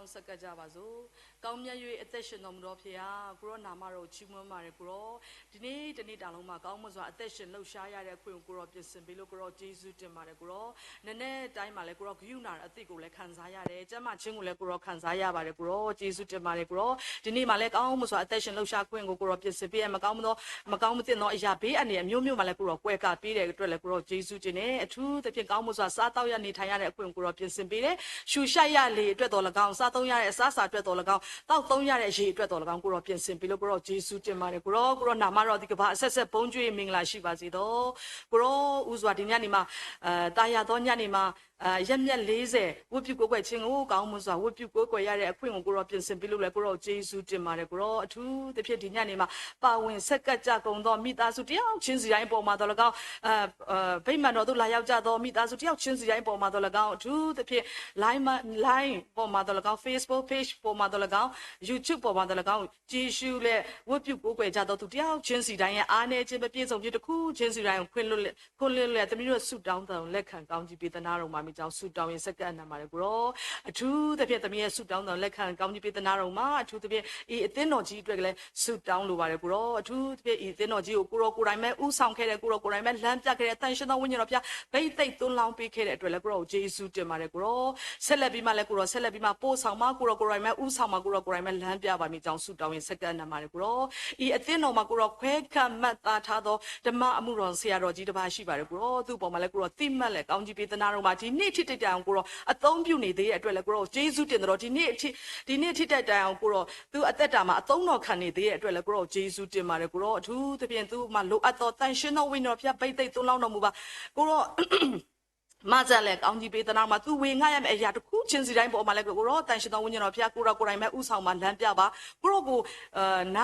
ဆက်ကစၢ်ဘၣ်စိၤ, ကောင်းမြတ်၍ အသက်ရှင်တော်မူသောဘုရား, ကိုရောနာမတော်ကိုချီးမွမ်းပါတယ်ကိုရော, ဒီနေ့တနေ့တာလုံးမှာ ကောင်းမွန်စွာအသက်ရှင်လှုပ်ရှားရတဲ့အခွင့်ကိုကိုရောပြင်ဆင်ပေးလို့ကိုရောကျေးဇူးတင်ပါတယ်ကိုရော, နည်းနည်းတိုင်းမှာလည်းကိုရောဂရုဏာအသည့်ကိုလည်းခံစားရတယ်, ကျန်းမာခြင်းကိုလည်းကိုရောခံစားရပါတယ်ကိုရော, ကျေးဇူးတင်ပါတယ်ကိုရော, ဒီနေ့မှာလည်းကောင်းမွန်စွာအသက်ရှင်လှုပ်ရှားခွင့်ကိုကိုရောပြင်ဆင်ပေးရမကောင်းသော မကောင်းမသင့်သောအရာပေးအန္တရာယ်အမျိုးမျိုးမှာလည်းကိုရောကွယ်ကာပေးတဲ့အတွက်လည်းကိုရောယေရှုတင်တယ်, အထူးသဖြင့်ကောင်းမွန်စွာစားသောက်ရနေထိုင်ရတဲ့အခွင့်ကိုကိုရောပြင်ဆင်ပေးတယ်, ရှူရှက်ရလေအတွက်တော်လည်းကောင်း, စားသုံးရတဲ့အစားအစာအတွက်တော်လည်းကောင်း, သောက်သုံးရတဲ့အရေအတွက်တော်လည်းကောင်း, ကိုရောပြင်ဆင်ပေးလို့ကိုရောယေရှုတင်ပါတယ်ကိုရော, ကိုရောနာမတော်ဒီကဘာအဆက်ဆက်ဘုန်းကြီးမင်္ဂလာရှိပါစေတော့, ကိုရောဦးစွာဒီညနေမှာ, အဲတာယာသောညနေမှာ, အဲရက်မျက်လေးဆယ်ဝတ်ပြုကိုးကွယ်ခြင်းကိုကောင်းမွန်စွာဝတ်ပြုကိုးကွယ်ရတဲ့အခွင့်ကိုကိုရောပြင်ဆင်ပေးလို့လည်းကိုရောယေရှုတင်ပါတယ်ကိုရော, အထူးသဖြင့်ဒီညနေမှာ ပါဝင်ဆက်ကပ်ကြကုန်သောမိသားစုတစ်ယောက်ချင်းစီတိုင်းအပေါ်မှာသော်လည်းကောင်း, အဲအဲဗိမာန်တော်သို့လာရောက်ကြသောမိသားစုတစ်ယောက်ချင်းစီတိုင်းအပေါ်မှာသော်လည်းကောင်း, အထူးသဖြင့် Line မ Line ပေါ်မှာသော်လည်းကောင်း, Facebook Page ပေါ်မှာသော်လည်းကောင်း, YouTube ပေါ်မှာသော်လည်းကောင်း, ယေရှုလည်းဝတ်ပြုကိုးကွယ်ကြသောသူတစ်ယောက်ချင်းစီတိုင်းရဲ့အားနည်းခြင်းမပြည့်စုံခြင်းတစ်ခုချင်းစီတိုင်းကိုခွင့်လွှတ်ခွင့်လွှတ်လျက်သမီးတို့ဆုတောင်းသံကိုလက်ခံကောင်းကြီးပေးသနားတော်မှာမိကြောင်းဆုတောင်းရင်ဆက်ကပ်အနံၣ်မှာလည်းကိုရော, အထူးသဖြင့်သမီးရဲ့ဆုတောင်းသံကိုလက်ခံကောင်းကြီးပေးသနားတော်မှာ, အထူးသဖြင့် အီအသင်းတော်ကြီးအတွက်လည်းဆုတောင်းလိုပါတယ်ကိုရော, အထူးသဖြင့်အီအသင်းတော်ကြီးကိုကိုရောကိုယ်တိုင်ပဲဦးဆောင်ခဲ့တယ်, ကိုရောကိုယ်တိုင်ပဲလမ်းပြခဲ့တယ်, သန့်ရှင်းသောဝိညာဉ်တော်ဘုရားဘိသိက်သွန်းလောင်းပေးခဲ့တဲ့အတွက်လည်းကိုရောကိုယေရှုတင်ပါတယ်ကိုရော, ဆက်လက်ပြီးမှလည်းကိုရောဆက်လက်ပြီးမှပို့ဆောင်မှာ, ကိုရောကိုယ်တိုင်ပဲဦးဆောင်မှာ, ကိုရောကိုယ်တိုင်ပဲလမ်းပြပါမိကြောင်းဆုတောင်းရင်ဆက်ကပ်အနံၣ်မှာလည်းကိုရော, အီအသင်းတော်မှာကိုရောခွဲခန့်မှတ်သားထားသောဓမ္မအမှုတော်ဆရာတော်ကြီးတစ်ပါးရှိပါတယ်ကိုရော, သူ့အပေါ်မှာလည်းကိုရောသံမတ်လျက်ကောင်းကြီးပေးသနားတော်မှာဒီနေ့ထိတိတ်တန်အောင်ကိုရောအသုံးပြုနေသေးတဲ့အတွက်လည်းကိုရောယေရှုတင်တယ်တော့ဒီနေ့ထိတိတ်တန်အောင်ကိုရောသူအသက်တာမှာအသုံးတော်ခံနေသေးတဲ့အတွက်လည်းကိုရောယေရှုတင်ပါတယ်ကိုရော, အထူးသဖြင့်သူ့မှာလိုအပ်သောသန့်ရှင်းသောဝိညာဉ်တော်ဘုရားဘိသိက်သွန်းလောင်းတော်မူပါကိုရော, မဆာလဲကောင်းကြီးပေးသနားတော်မှာသူဝေငှရမယ့်အရာတစ်ခုချင်းစီတိုင်းပေါ်မှာလည်းကိုရောသန့်ရှင်းသောဝိညာဉ်တော်ဘုရားကိုရောကိုယ်တိုင်ပဲဦးဆောင်မှာလမ်းပြပါကိုရောကိုနာ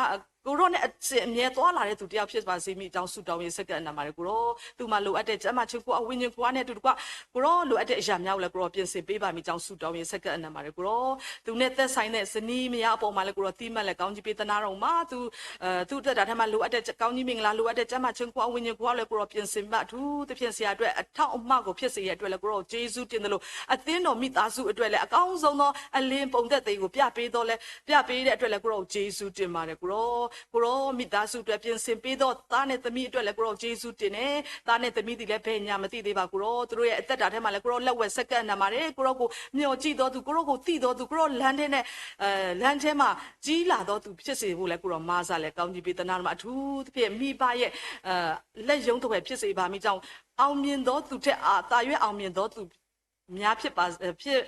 ကိုရောနဲ့အစဉ်အမြဲသွားလာတဲ့သူတစ်ယောက်ဖြစ်ပါစေမိအကြောင်းဆုတောင်းရင်ဆက်ကပ်အနံၣ်မှာလည်းကိုရောသူ့မှာလိုအပ်တဲ့ကျန်းမာခြင်းကိုအဝိညာဉ်ကိုအားနဲ့အတူတကွကိုရောလိုအပ်တဲ့အရာများကိုလည်းကိုရောပြင်ဆင်ပေးပါမိအကြောင်းဆုတောင်းရင်ဆက်ကပ်အနံ�််မှာလည်းကိုရောသူနဲ့သက်ဆိုင်တဲ့ဇနီးမယားအပေါ်မှာလည်းကိုရောသံမတ်လျက်ကောင်းကြီးပေးသနားတော်မှာသူအဲသူ့အတွက်တာထဲမှာလိုအပ်တဲ့ကောင်းကြီးမင်္ဂလာလိုအပ်တဲ့ကျန်းမာခြင်းကိုအဝိညာဉ်ကိုအားလည်းကိုရောပြင်ဆင်ပါအထူးသဖြင့်ဆရာအတွက်အထောက်အမကိုဖြစ်စေရတဲ့အတွက်လည်းကိုရောယေရှုတင်တယ်လို့အသင်းတော်မိသားစုအတွက်လည်းအကောင်းဆုံးသောအလင်းပုံသက်သေကိုပြပေးတော့လဲပြပေးတဲ့အတွက်လည်းကိုရောယေရှုတင်ပါတယ်ကိုရောကိုရောမိသားစုအတွက်ပြင်ဆင်ပေးတော့သားနဲ့သမီးအတွက်လည်းကိုရောယေရှုတင်တယ်သားနဲ့သမီးတွေလည်းဘယ်ညာမသိသေးပါကိုရောသူတို့ရဲ့အသက်တာထဲမှာလည်းကိုရောလက်ဝဲဆက်ကပ်နံပါတ်တယ်ကိုရောကိုမျှော်ကြည့်တော်သူကိုရောကိုသိတော်သူကိုရောလမ်းထဲနဲ့အဲလမ်းထဲမှာကြီးလာတော်သူဖြစ်စေဖို့လည်းကိုရောမဆာလဲကောင်းကြီးပေးသနားတော်မှာအထူးသဖြင့်မိဘရဲ့အဲလက်ရုံးတစ်ဝဲဖြစ်စေပါမိကြောင်းအောင်မြင်သောသူထက်အာသာရွေးအောင်မြင်သောသူများဖြစ်ပါဖြစ်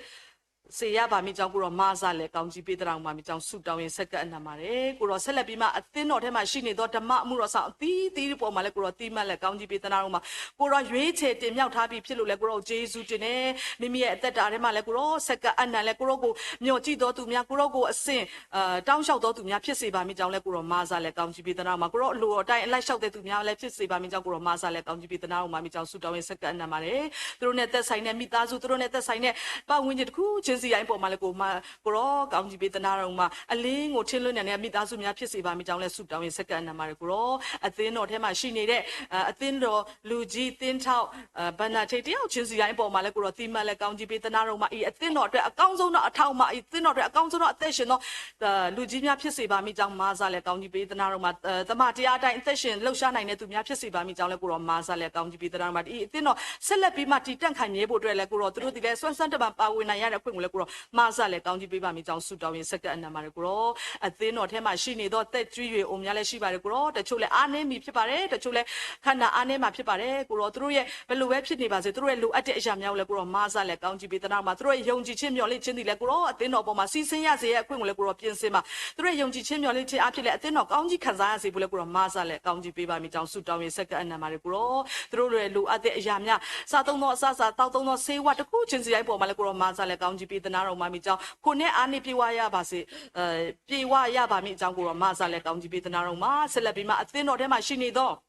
စေရပါမိကြောင်းကိုရောမဆာလဲကောင်းကြီးပေးသနားတော်မှာမိကြောင်းဆုတောင်းရင်ဆက်ကပ်အနံပါတ်တယ်ကိုရောဆက်လက်ပြီးမှအသင်းတော်ထဲမှာရှိနေသောဓမ္မအမှုတော်ဆောင်အသီးသီးပေါ်မှာလည်းကိုရောသံမတ်လျက်ကောင်းကြီးပေးသနားတော်မှာကိုရောရွေးချယ်တင်မြှောက်ထားပြီးဖြစ်လို့လည်းကိုရောယေရှုတင်တယ်မိမိရဲ့အသက်တာထဲမှာလည်းကိုရောဆက်ကပ်အနံပါတ်လဲကိုရောကိုမျှော်ကြည့်တော်သူများကိုရောကိုအစဉ်အဲတောင်းလျှောက်တော်သူများဖြစ်စေပါမိကြောင်းလည်းကိုရောမဆာလဲကောင်းကြီးပေးသနားတော်မှာကိုရောအလိုတော်တိုင်းအလိုက်လျှောက်တဲ့သူများလည်းဖြစ်စေပါမိကြောင်းကိုရောမဆာလဲကောင်းကြီးပေးသနားတော်မှာမိကြောင်းဆုတောင်းရင်ဆက်ကပ်အနံပါတ်ပါတယ်သူတို့နဲ့သက်ဆိုင်တဲ့မိသားစုသူတို့နဲ့သက်ဆိုင်တဲ့ပတ်ဝန်းကျင်တစ်ခုချင်းစီတိုင်းပေါ်မှာလည်းကိုမကိုရောကောင်းကြီးပေးသနားတော်မှာအလင်းကိုထင်းလွှဲနိုင်တဲ့မိသားစုများဖြစ်စေပါမိကြောင်းလည်းဆုတောင်းရင်ဆက်ကပ်အနံပါတ်ပါတယ်ကိုရောအသင်းတော်ထဲမှာရှိနေတဲ့အဲအသင်းတော်လူကြီးသင်းထောက်အဲဘဏ္ဍာထိတ်တယောက်ချင်းစီတိုင်းပေါ်မှာလည်းကိုရောသံမတ်လျက်ကောင်းကြီးပေးသနားတော်မှာအီအသင်းတော်အတွက်အကောင်းဆုံးသောအထောက်အမအီသင်းတော်အတွက်အကောင်းဆုံးသောအသက်ရှင်သောအဲလူကြီးများဖြစ်စေပါမိကြောင်းမဆာလဲကောင်းကြီးပေးသနားတော်မှာအဲတမန်တရားအတိုင်းအသက်ရှင်လှုပ်ရှားနိုင်တဲ့သူများဖြစ်စေပါမိကြောင်းလည်းကိုရောမဆာလဲကောင်းကြီးပေးသနားတော်မှာအီအသင်းတော်ဆက်လက်ပြီးမှတည်တံ့ခိုင်မြဲဖို့အတွက်လည်းကိုရောသူတို့သည်လည်းစွမ်းစွမ်းတမန်ပါဝင်နိုင်ရတဲ့အခွင့်ကိုလည်းကိုရောမဆာလဲကောင်းကြီးပေးပါမိကြောင်းဆုတောင်းရင်ဆက်ကပ်အနံပါတ်ပါတယ်ကိုရောအသင်းတော်ထဲမှာရှိနေသောသက်ကြီးရွယ်အိုများလည်းရှိပါတယ်ကိုရောတချို့လည်းအားနည်းမည်ဖြစ်ပါတယ်တချို့လည်းခန္ဓာအားနည်းမှာဖြစ်ပါတယ်ကိုရောသူတို့ရဲ့ဘယ်လိုပဲဖြစ်နေပါစေသူတို့ရဲ့လိုအပ်တဲ့အရာများကိုလည်းကိုရောမဆာလဲကောင်းကြီးပေးသနားတော်မှာသူတို့ရဲ့ယုံကြည်ခြင်းမျှော်လင့်ခြင်းသည်လည်းကိုရောအသင်းတော်ပေါ်မှာစီးဆင်းရစေတဲ့အခွင့်ကိုလည်းကိုရောပြင်ဆင်ပါသူတို့ရဲ့ယုံကြည်ခြင်းမျှော်လင့်ခြင်းအားဖြင့်လည်းအသင်းတော်ကောင်းကြီးခံစားရစေဖို့လည်းကိုရောမဆာလဲကောင်းကြီးပေးပါမိကြောင်းဆုတောင်းရင်ဆက်ကပ်အနံပါတ်ပါတယ်ကိုရောသူတို့ရဲ့လိုအပ်တဲ့အရာများစားသုံးသောအစားအစာသောက်သုံးသောဆေးဝါးတစ်ခုချင်းစီတိုင်းပေါ်မှာလည်းကိုရောမဆာလဲကောင်းကြီးပေးသနားတော်မှာမိကြောင်းကိုယ်နဲ့အားနည်းပြေဝရပါစေအဲပြေဝရပါမိကြောင်းကိုရောမဆာလဲကောင်းကြီးပေးသနားတော်မှာဆက်လက်ပြီးမှအသင်းတော်ထဲမှာရှိနေသော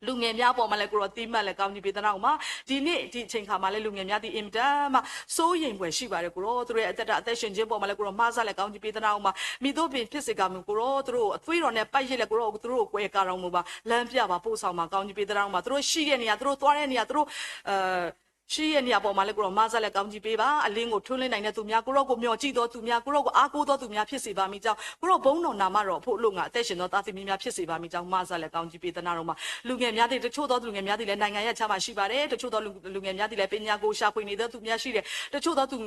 လူငယ်များအပေါ်မှာလည်းကိုရောသံမတ်လျက်ကောင်းကြီးပေးသနားတော်မှာဒီနေ့ဒီအချိန်ခါမှာလည်းလူငယ်များသည်အင်မတန်မှစိုးရိမ်ဖွယ်ရှိပါတယ်ကိုရောသူတို့ရဲ့အသက်တာအသက်ရှင်ခြင်းပေါ်မှာလည်းကိုရောမဆာလဲကောင်းကြီးပေးသနားတော်မှာမည်သို့ပင်ဖြစ်စေကမူကိုရောသူတို့အသွေးတော်နဲ့ပတ်ရစ်လျက်ကိုရောသူတို့ကိုကွယ်ကာတော်မူပါလမ်းပြပါပို့ဆောင်ပါကောင်းကြီးပေးသနားတော်မှာသူတို့ရှိတဲ့နေရာသူတို့သွားတဲ့နေရာသူတို့အဲ ရှိရဲ့နေရာပေါ်မှာလည်း ကိုယ်တော် မဆာလဲကောင်းကြီးပေးပါ။ အလင်းကို ထွန်းလင်းနိုင်တဲ့သူများ၊ ကိုယ်တော်ကို မျှော်ကြည့်သောသူများ၊ ကိုယ်တော်ကို အားကိုးသောသူများ ဖြစ်စေပါမည်ကြောင်း၊ ကိုယ်တော် ဘုန်းတော်နာမတော်အဖို့ အလို့ငှာ အသက်ရှင်သော သားသမီးများ ဖြစ်စေပါမည်ကြောင်း မဆာလဲကောင်းကြီးပေး သနားတော်မှာ။ လူငယ်များသည်၊ တချို့သောလူငယ်များသည်လည်း နိုင်ငံရပ်ခြားမှာ ရှိပါတယ်။ တချို့သောလူလူငယ်များသည်လည်း ပညာကို ရှာဖွေနေသောသူများ ရှိတယ်။ တချို့သောသူ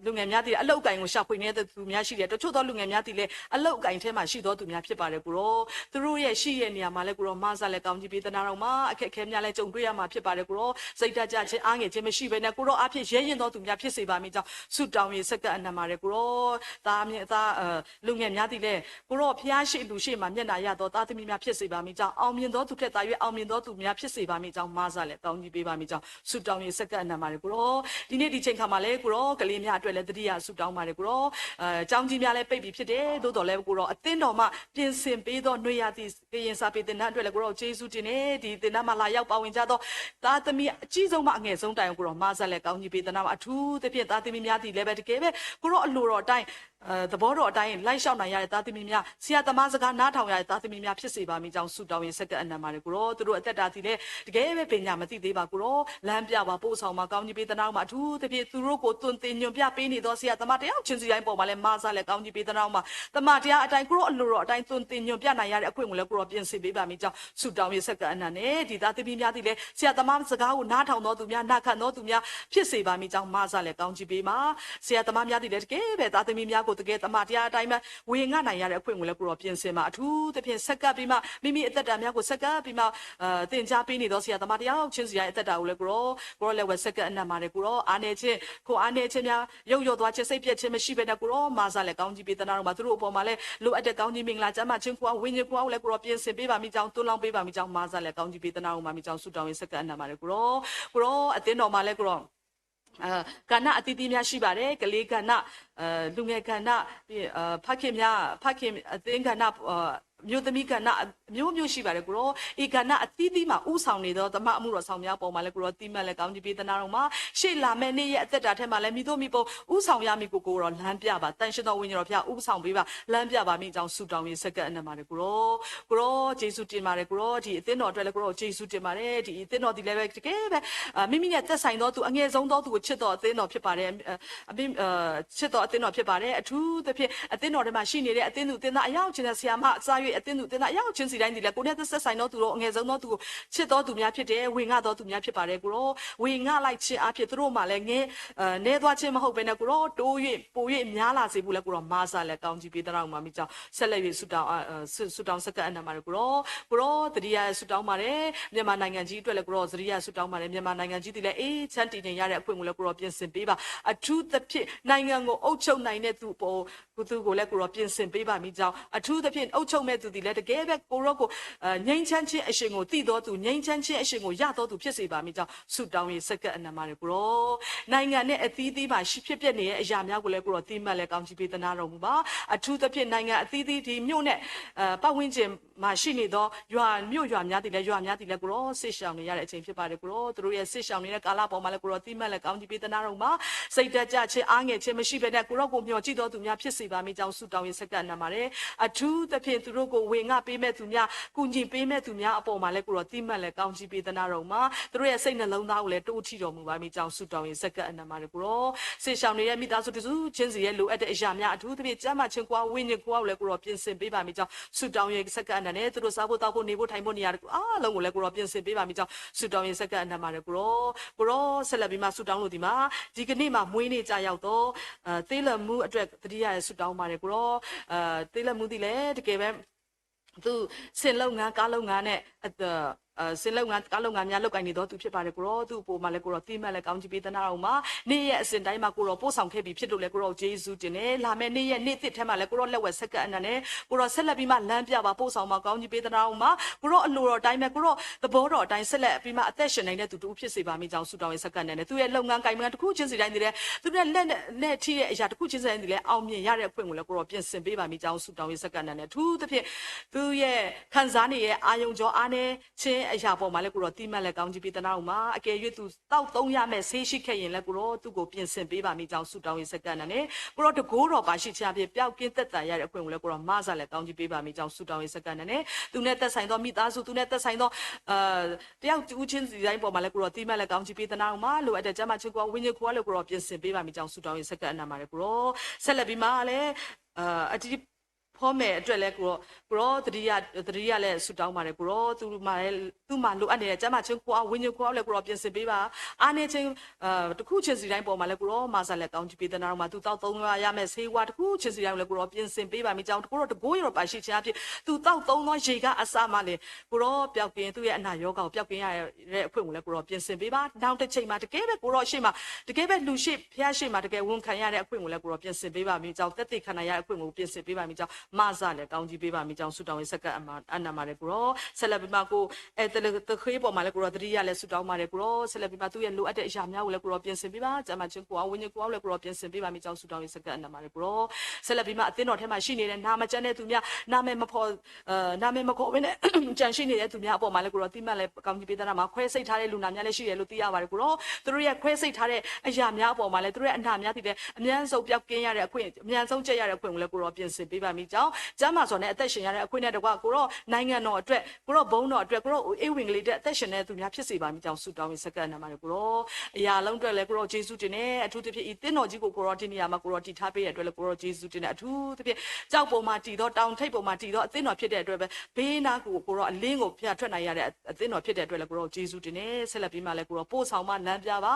လူငယ်များသည် အလုပ်အကိုင်ကို ရှာဖွေနေတဲ့သူများ ရှိတယ်။ တချို့သောလူငယ်များသည်လည်း အလုပ်အကိုင်ထဲမှာ ရှိသောသူများ ဖြစ်ပါတယ် ကိုယ်တော်။ သူတို့ရဲ့ ရှိရဲ့နေရာမှာလည်း ကိုယ်တော် မဆာလဲကောင်းကြီးပေး သနားတော်မှာ။ အခက်အခဲများလည်း ကြုံတွေ့ရမှာ ဖြစ်ပါတယ် ကိုယ်တော်။ စိတ်ဓာတ်ကျခြင်း၊ အားငယ်ခြင်း မရှိဘဲနဲ့ ကိုယ်တော်အားဖြင့် ရဲရင့်သောသူများ ဖြစ်စေပါမည်ကြောင်း ဆုတောင်း၍ ဆက်ကပ်အနံၣ်ပါတယ် ကိုယ်တော်။ သားမင်းသား လူငယ်များသည်လည်း ကိုယ်တော် ဘုရားရှေ့လူရှေ့မှာ မျက်နှာရသော သားသမီးများ ဖြစ်စေပါမည်ကြောင်း၊ အောင်မြင်သောသူထက်သာ၍ အောင်မြင်သောသူများ ဖြစ်စေပါမည်ကြောင်း မဆာလဲကောင်းကြီးပေးပါမည်ကြောင်း ဆုတောင်း၍ ဆက်ကပ်အနံၣ်ပါတယ် ကိုယ်တော်။ ဒီနေ့ဒီချိန်ခါမှာလည်း ကိုယ်တော် ကလေးများအတွက်လည်း သတိရဆုတောင်းပါတယ် ကိုယ်တော်။ အဲကျောင်းကြီးများလည်း ပိတ်ပြီဖြစ်တယ်။ သို့သော်လည်း ကိုယ်တော် အသင်းတော်မှ ပြင်ဆင်ပေးသော နွေရာသီ ကရင်စာပေသင်တန်းအတွက်လည်း ကိုယ်တော် ကျေးဇူးတင်တယ်။ ဒီသင်တန်းမှာ လာရောက်ပါဝင်ကြသော သားသမီး အကြီးဆုံးမှ အငယ်ဆုံးတိုင်အောင် ကိုယ်တော် မဆာလဲကောင်းကြီးပေး သနားမှာ။ အထူးသဖြင့် သားသမီးများသည်လည်းပဲ တကယ်ပဲ ကိုယ်တော် အလိုတော်အတိုင်း သဘောတော်အတိုင်း လိုက်လျှောက်နိုင်ရတဲ့ သားသမီးများ၊ ဆရာသမားစကား နားထောင်ရတဲ့ သားသမီးများ ဖြစ်စေပါမည်ကြောင်း ဆုတောင်း၍ ဆက်ကပ်အနံၣ်ပါတယ် ကိုယ်တော်။ သူတို့အသက်တာသည်လည်း တကယ်ပဲ ပညာမသိသေးပါ ကိုယ်တော်။ လမ်းပြပါ၊ ပို့ဆောင်ပါ၊ ကောင်းကြီးပေး သနားတော်မှာ။ အထူးသဖြင့် သူတို့ကို သွန်သင်ညွှန်ပြပေးနေသော ဆရာသမား တစ်ယောက်ချင်းစီတိုင်းအပေါ်မှာလည်း မဆာလဲကောင်းကြီးပေး သနားတော်မှာ။ သမ္မာတရားအတိုင်း၊ ကိုယ်တော် အလိုတော်အတိုင်း သွန်သင်ညွှန်ပြနိုင်ရတဲ့ အခွင့်ကိုလည်း ကိုယ်တော် ပြင်ဆင်ပေးပါမည်ကြောင်း ဆုတောင်း၍ ဆက်ကပ်အနံၣ်နဲ့ ဒီသားသမီးများသည်လည်း ဆရာသမားစကားကို နားထောင်သောသူများ၊ နာခံသောသူများ ဖြစ်စေပါမည်ကြောင်း မဆာလဲကောင်းကြီးပေးပါ။ ဆရာသမားများသည်လည်း တကယ်ပဲ သားသမီးများကို တကယ်သမ္မာတရားအတိုင်းပဲ ဝေငှနိုင်ရတဲ့ အခွင့်ကိုလည်း ကိုယ်တော် ပြင်ဆင်ပါ။ အထူးသဖြင့် ဆက်ကပ်ပြီးမှ မိမိအသက်တာများကို ဆက်ကပ်ပြီးမှ သင်ကြားပေးနေသော ဆရာသမား တစ်ယောက်ချင်းစီတိုင်း အသက်တာကိုလည်း ကိုယ်တော် ကိုယ်တော် လက်ဝဲ ဆက်ကပ်အနံၣ်ပါတယ် ကိုယ်တော်။ အားနည်းခြင်း၊ ခွန်အားနည်းခြင်းများ၊ ယုတ်လျော့သွားခြင်း၊ စိတ်ပျက်ခြင်း မရှိဘဲနဲ့ ကိုယ်တော် မဆာလဲကောင်းကြီးပေး သနားတော်မှာ။ သူတို့အပေါ်မှာလည်း လိုအပ်တဲ့ ကောင်းကြီးမင်္ဂလာ ကျန်းမာခြင်းခွန်အား၊ ဝိညာဉ်ခွန်အားကိုလည်း ကိုယ်တော် ပြင်ဆင်ပေးပါမည်ကြောင်း၊ သွန်လောင်းပေးပါမည်ကြောင်း မဆာလဲကောင်းကြီးပေး သနားတော်မှာမည်ကြောင်း ဆုတောင်း၍ ဆက်ကပ်အနံၣ်ပါတယ် ကိုယ်တော်။ ကိုယ်တော် အသင်းတော်မှာလည်း ကိုယ်တော် ကဏ္ဍအသီးသီးများ ရှိပါတယ်။ ကလေးကဏ္ဍ၊ လူငယ်ကဏ္ဍ၊ ဖခင်များ၊ ဖခင်အသင်းကဏ္ဍ၊ မျိုးသမီးကဏ္ဍ မျိုးမျိုးရှိပါတယ် ကိုယ်တော်။ ဒီကဏ္ဍအသီးသီးမှာ ဦးဆောင်နေသော သမၢ်အမှုတော်ဆောင်များအပေါ်မှာလည်း ကိုယ်တော် သီးမံၢ်လဲကောင်းကြီးပေး သနားတော်မှာ။ ရှေ့လာမယ့်နေ့ရက် အသက်တာထဲမှာလည်း မည်သို့မည်ပုံ ဦးဆောင်ရမည်ကို ကိုယ်တော် လမ်းပြပါ။ သန့်ရှင်းသောဝိညာဉ်တော်ဖျား ဦးဆောင်ပေးပါ၊ လမ်းပြပါမည်ကြောင်း ဆုတောင်း၍ ဆက်ကပ်အနံၣ်ပါတယ် ကိုယ်တော်။ ကိုယ်တော် ကျေးဇူးတင်ပါတယ် ကိုယ်တော်။ ဒီအသင်းတော်အတွက်လည်း ကိုယ်တော် ကျေးဇူးတင်ပါတယ်။ ဒီအသင်းတော်သည်လည်းပဲ တကယ်ပဲ မိမိနဲ့သက်ဆိုင်သောသူ အငယ်ဆုံးသောသူကို ချစ်သောအသင်းတော်ဖြစ်ပါတယ်။ ချစ်သောအသင်းတော်ဖြစ်ပါတယ်။ အထူးသဖြင့် အသင်းတော်ထဲမှာရှိနေတဲ့ အသင်းသူအသင်းသား အယောက်ချင်းစီ၊ ဆရာမအစ၍ အသင်းသူအသင်းသား အယောက်ချင်းစီတိုင်းသည်လည်း ကိုယ်နဲ့သက်ဆိုင်သောသူတို့ အငယ်ဆုံးသောသူကို ချစ်သောသူများဖြစ်တယ်။ ဝေငှသောသူများဖြစ်ပါတယ် ကိုယ်တော်။ ဝေငှလိုက်ခြင်းအားဖြင့် သူတို့မှာလည်း ငဲ နည်းသွားခြင်းမဟုတ်ဘဲနဲ့ ကိုယ်တော် တိုး၍ပို၍များလာစေဖို့လည်း ကိုယ်တော် မဆာလဲကောင်းကြီးပေး သနားတော်မှာမည်ကြောင်း ဆက်လက်၍ ဆုတောင်း ဆုတောင်း ဆက်ကပ်အနံၣ်ပါတယ် ကိုယ်တော်။ ကိုယ်တော် သတိရဆုတောင်းပါတယ်။ မြန်မာနိုင်ငံကြီးအတွက်လည်း ကိုယ်တော် သတိရဆုတောင်းပါတယ်။ မြန်မာနိုင်ငံကြီးသည်လည်း အေးချမ်းတည်ငြိမ်ရတဲ့ အခွင့်ကိုလည်း ကိုယ်တော် ပြင်ဆင်ပေးပါ။ အထူးသဖြင့် နိုင်ငံကို အုပ်ချုပ်နိုင်တဲ့သူအပေါ် သူကိုလည်း ကိုယ်တော် ပြင်ဆင်ပေးပါမည်ကြောင်း၊ အထူးသဖြင့် အုပ်ချုပ်မဲ့သူသည်လည်း တကယ်ပဲ ကိုယ်တော်ကို ငြိမ်းချမ်းခြင်းအရှင်ကို သိသောသူ၊ ငြိမ်းချမ်းခြင်းအရှင်ကို ရသောသူ ဖြစ်စေပါမည်ကြောင်း ဆုတောင်း၍ ဆက်ကပ်အနံၣ်ပါတယ် ကိုယ်တော်။ နိုင်ငံနဲ့အသီးသီးမှာ ရှိဖြစ်ပျက်နေတဲ့အရာများကိုလည်း ကိုယ်တော် သီးမံၢ်လဲကောင်းကြီးပေး သနားတော်မူပါ။ အထူးသဖြင့် နိုင်ငံအသီးသီး ဒီမြို့နဲ့ပတ်ဝန်းကျင်မှာရှိနေသော ရွာ၊ မြို့ရွာများသည်လည်း ရွာများသည်လည်း ကိုယ်တော် စစ်ရှောင်နေရတဲ့အချိန် ဖြစ်ပါတယ် ကိုယ်တော်။ သူတို့ရဲ့ စစ်ရှောင်နေတဲ့ကာလပေါ်မှာလည်း ကိုယ်တော် သီးမံၢ်လဲကောင်းကြီးပေး သနားတော်မူပါ။ စိတ်ဓာတ်ကျခြင်း၊ အားငယ်ခြင်း မရှိဘဲနဲ့ ကိုယ်တော်ကို မျှော်ကြည့်သောသူများ ဖြစ်စေပါမည်ကြောင်း ဆုတောင်း၍ ဆက်ကပ်အနံၣ်ပါတယ်။ အထူးသဖြင့် သူတို့ကို ဝေငှပေးမဲ့သူများ၊ ကူညီပေးမဲ့သူများအပေါ်မှာလည်း ကိုယ်တော် သီးမံၢ်လဲကောင်းကြီးပေး သနားတော်မူပါ။ သူတို့ရဲ့ စိတ်နှလုံးသားကိုလည်း တိုးထီၣ်တော်မူပါမည်ကြောင်း ဆုတောင်း၍ ဆက်ကပ်အနံၣ်ပါတယ် ကိုယ်တော်။ စစ်ရှောင်နေတဲ့ မိသားစုတစ်စုချင်းစီရဲ့ လိုအပ်တဲ့အရာများ၊ အထူးသဖြင့် ကျန်းမာခြင်းခွန်အား၊ ဝိညာဉ်ခွန်အားကိုလည်း ကိုယ်တော် ပြင်ဆင်ပေးပါမည်ကြောင်း ဆုတောင်း၍ ဆက်ကပ်အနံၣ်နဲ့ သူတို့စားဖို့သောက်ဖို့ နေဖို့ထိုင်ဖို့နေရာအားလုံးကိုလည်း ကိုယ်တော် ပြင်ဆင်ပေးပါမည်ကြောင်း ဆုတောင်း၍ ဆက်ကပ်အနံၣ်ပါတယ် ကိုယ်တော်။ ကိုယ်တော် ဆက်လက်ပြီးမှ ဆုတောင်းလိုသည်မှာ ဒီကနေ့မှာ မွေးနေ့ကျရောက်သော အဲသေးလၢမူအတွက် သတိရဆုတောင်းပါတယ် ကိုယ်တော်။ အဲသေးလၢမူသည်လည်း တကယ်ပဲ သူ ဆင်လုပ်ငန်း၊ ကားလုပ်ငန်းနဲ့ အဲအဲဆင်လုပ်ငန်း၊ ကားလုပ်ငန်းများ လုပ်ကိုင်နေသောသူ ဖြစ်ပါတယ် ကိုယ်တော်။ သူ့အပေါ်မှာလည်း ကိုယ်တော် သီးမံၢ်လဲကောင်းကြီးပေး သနားတော်မူပါ။ နေ့ရက်အစဉ်တိုင်းမှာ ကိုယ်တော် ပို့ဆောင်ခဲ့ပြီဖြစ်လို့လည်း ကိုယ်တော် ကျေးဇူးတင်တယ်။ လာမယ့်နေ့ရက် နေ့သစ်ထဲမှာလည်း ကိုယ်တော် လက်ဝဲဆက်ကပ်အနံၣ်နဲ့ ကိုယ်တော် ဆက်လက်ပြီးမှ လမ်းပြပါ၊ ပို့ဆောင်ပါ၊ ကောင်းကြီးပေး သနားတော်မူပါ။ ကိုယ်တော် အလိုတော်အတိုင်းပဲ၊ ကိုယ်တော် သဘောတော်အတိုင်း ဆက်လက်ပြီးမှ အသက်ရှင်နိုင်တဲ့သူတစ်ဦး ဖြစ်စေပါမည်ကြောင်း ဆုတောင်း၍ ဆက်ကပ်အနံၣ်နဲ့ သူ့ရဲ့လုပ်ငန်းကိုင်ငန်းတစ်ခုချင်းစီတိုင်းသည်လည်း သူနဲ့လက်နဲ့လက်ထိတဲ့အရာတစ်ခုချင်းစီတိုင်းသည်လည်း အောင်မြင်ရတဲ့အခွင့်ကိုလည်း ကိုယ်တော် ပြင်ဆင်ပေးပါမည်ကြောင်း ဆုတောင်း၍ ဆက်ကပ်အနံၣ်နဲ့ အထူးသဖြင့် သူ့ရဲ့ခံစားနေရဲ့ အာရုံကြောအားနည်းခြင်း အတၢ်လိၣ်အပ်အရာအပေါ်မှာလည်း ကိုယ်တော် သံမလဲ ကောင်းကြီးပေးသနားတော်မှာ အကယ်၍ သူသောက်သုံးရမယ့်ဆေးရှိခဲ့ရင်လည်း ကိုယ်တော် သူ့ကို ပြင်ဆင်ပေးပါမည်ကြောင်း ဆုတောင်းရင်း ဆက်ကပ်အနံၤန့ၣ် ကိုယ်တော် တကိုးတော်ပါရှိခြင်းအပြင် ပျောက်ကင်းသက်သာရတဲ့အခွင့်ကိုလည်း ကိုယ်တော် မၤစၢ်လဲ ကောင်းကြီးပေးပါမည်ကြောင်း ဆုတောင်းရင်း ဆက်ကပ်အနံၤန့ၣ် သူနဲ့သက်ဆိုင်သောမိသားစု သူနဲ့သက်ဆိုင်သော တယောက်တစ်ဦးချင်းစီတိုင်းပေါ်မှာလည်း ကိုယ်တော် သံမလဲ ကောင်းကြီးပေးသနားတော်မှာ လိုအပ်တဲ့ကျန်းမာခြင်းကို ဝိညာဉ်ကိုယ်အားလည်း ကိုယ်တော် ပြင်ဆင်ပေးပါမည်ကြောင်း ဆုတောင်းရင်း ဆက်ကပ်အနံၤမှာလည်း ကိုယ်တော် ဆက်လက်ပြီးမှလည်း အတံၤ ဖီမဲာ်အတွက်လည်း ကိုယ်တော် ကိုယ်တော် သတိရ သတိရလည်း ဆုတောင်းပါတယ် ကိုယ်တော် သူမ သူ့မှာလိုအပ်နေတဲ့ ကျန်းမာခြင်းခွန်အား ဝိညာဉ်ခွန်အားလည်း ကိုယ်တော် ပြင်ဆင်ပေးပါ အားနည်းခြင်း တစ်ခုချင်းစီတိုင်းပေါ်မှာလည်း ကိုယ်တော် မၤစၢ်လဲ ကောင်းကြီးပေးသနားတော်မှာ သူသောက်သုံးရမယ့်ဆေးဝါးတစ်ခုချင်းစီတိုင်းကိုလည်း ကိုယ်တော် ပြင်ဆင်ပေးပါမည်ကြောင်း ကိုယ်တော် တကိုးတော်ပါရှိခြင်းအပြင် သူသောက်သုံးသောရေကအစမှလည်း ကိုယ်တော် ပျောက်ကင်း သူ့ရဲ့အနာရောဂါကို ပျောက်ကင်းရတဲ့အခွင့်ကိုလည်း ကိုယ်တော် ပြင်ဆင်ပေးပါ နောင်တစ်ချိန်မှာ တကယ်ပဲ ကိုယ်တော်ရှေ့မှာ တကယ်ပဲ လူရှေ့ ဘုရားရှေ့မှာ တကယ်ဝန်ခံရတဲ့အခွင့်ကိုလည်း ကိုယ်တော် ပြင်ဆင်ပေးပါမည်ကြောင်း သက်သေခံနိုင်ရတဲ့အခွင့်ကို ပြင်ဆင်ပေးပါမည်ကြောင်း မၤစၢ်လဲ ကောင်းကြီးပေးပါမည်ကြောင်း ဆုတောင်းရင်း ဆက်ကပ်အနံၤမှာလည်း ကိုယ်တော် ဆက်လက်ပြီးမှ ကိုယ် အဲ သလ- သခွေးပေါ်မှာလည်း ကိုယ်တော် သတိရလဲ ဆုတောင်းပါတယ် ကိုယ်တော် ဆက်လက်ပြီးမှ သူ့ရဲ့လိုအပ်တဲ့အရာများကိုလည်း ကိုယ်တော် ပြင်ဆင်ပေးပါ ကျန်းမာခြင်းခွန်အား ဝိညာဉ်ခွန်အားလည်း ကိုယ်တော် ပြင်ဆင်ပေးပါမည်ကြောင်း ဆုတောင်းရင်း ဆက်ကပ်အနံၤမှာလည်း ကိုယ်တော် ဆက်လက်ပြီးမှ အသင်းတော်ထဲမှာရှိနေတဲ့ နာမကျန်းတဲ့သူများ နာမည်မဖော် နာမည်မခေါ်ဘဲနဲ့ ကျန်ရှိနေတဲ့သူများအပေါ်မှာလည်း ကိုယ်တော် သံမလဲ ကောင်းကြီးပေးသနားမှာ ခွဲစိတ်ထားတဲ့လူနာများလည်းရှိတယ်လို့ သိရပါတယ် ကိုယ်တော် သူတို့ရဲ့ခွဲစိတ်ထားတဲ့အရာများအပေါ်မှာလည်း သူတို့ရဲ့အနာများသည်လည်း အမြန်ဆုံးပျောက်ကင်းရတဲ့အခွင့် အမြန်ဆုံးကျက်ရတဲ့အခွင့်ကိုလည်း ကိုယ်တော် ပြင်ဆင်ပေးပါမည်ကြောင်း ကျန်းမာစွာနဲ့အသက်ရှင်ရတဲ့အခွင့်နဲ့တကွ ကိုယ်တော် နိုင်ငံတော်အတွက် ကိုယ်တော် ဘုန်းတော်အတွက် ကိုယ်တော် ဧဝံဂေလိအတွက် အသက်ရှင်တဲ့သူများဖြစ်စေပါမည်ကြောင်း ဆုတောင်းရင်း ဆက်ကပ်အနံၤမှာလည်း ကိုယ်တော် အရာလုံးအတွက်လည်း ကိုယ်တော် ယေရှုတင်တယ် အထူးသဖြင့် ဤသင်းတော်ကြီးကို ကိုယ်တော် ဒီနေရာမှာ ကိုယ်တော် တည်ထားပေးတဲ့အတွက်လည်း ကိုယ်တော် ယေရှုတင်တယ် အထူးသဖြင့် ကျောက်ပေါ်မှာတည်သော တောင်ထိပ်ပေါ်မှာတည်သော အသင်းတော်ဖြစ်တဲ့အတွက်ပဲ ဘေးနားကို ကိုယ်တော် အလင်းကို ဖျာထွက်နိုင်ရတဲ့ အသင်းတော်ဖြစ်တဲ့အတွက်လည်း ကိုယ်တော် ယေရှုတင်တယ် ဆက်လက်ပြီးမှလည်း ကိုယ်တော် ပို့ဆောင်မ လမ်းပြပါ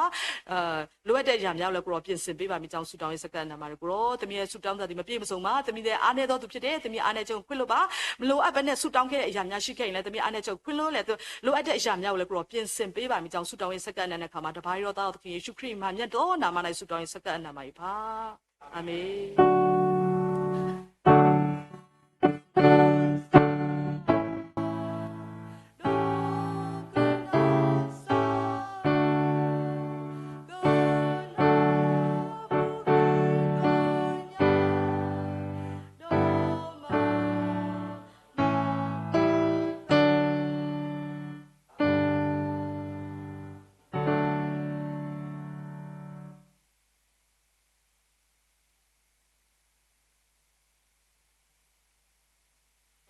လိုအပ်တဲ့အရာများကိုလည်း ကိုယ်တော် ပြင်ဆင်ပေးပါမည်ကြောင်း ဆုတောင်းရင်း ဆက်ကပ်အနံၤမှာလည်း ကိုယ်တော် သမီးရဲ့ဆုတောင်းသံသည် မပြည့်မစုံပါ သမီးလည်း အားနည်းသောသူဖြစ်တယ် သမီးအားနည်းခြင်းကို ခွင့်လွှတ်ပါ မလိုအပ်ဘဲနဲ့ ဆုတောင်းခဲ့တဲ့အရာများရှိခဲ့ရင်လည်း သမီးအားနည်းခြင်းကို ခွင့်လွှတ်လဲ လိုအပ်တဲ့အရာများကိုလည်း ကိုယ်တော် ပြင်ဆင်ပေးပါမည်ကြောင်း ဆုတောင်းရင်း ဆက်ကပ်အနံၤအခါမှာ တပါးရီသောသားတော်သခင် ယေရှုခရစ် မၤမြတ်သောနာမ၌ ဆုတောင်းရင်း ဆက်ကပ်အနံၤမှာ အံၤဖါ အၤမ့ၣ်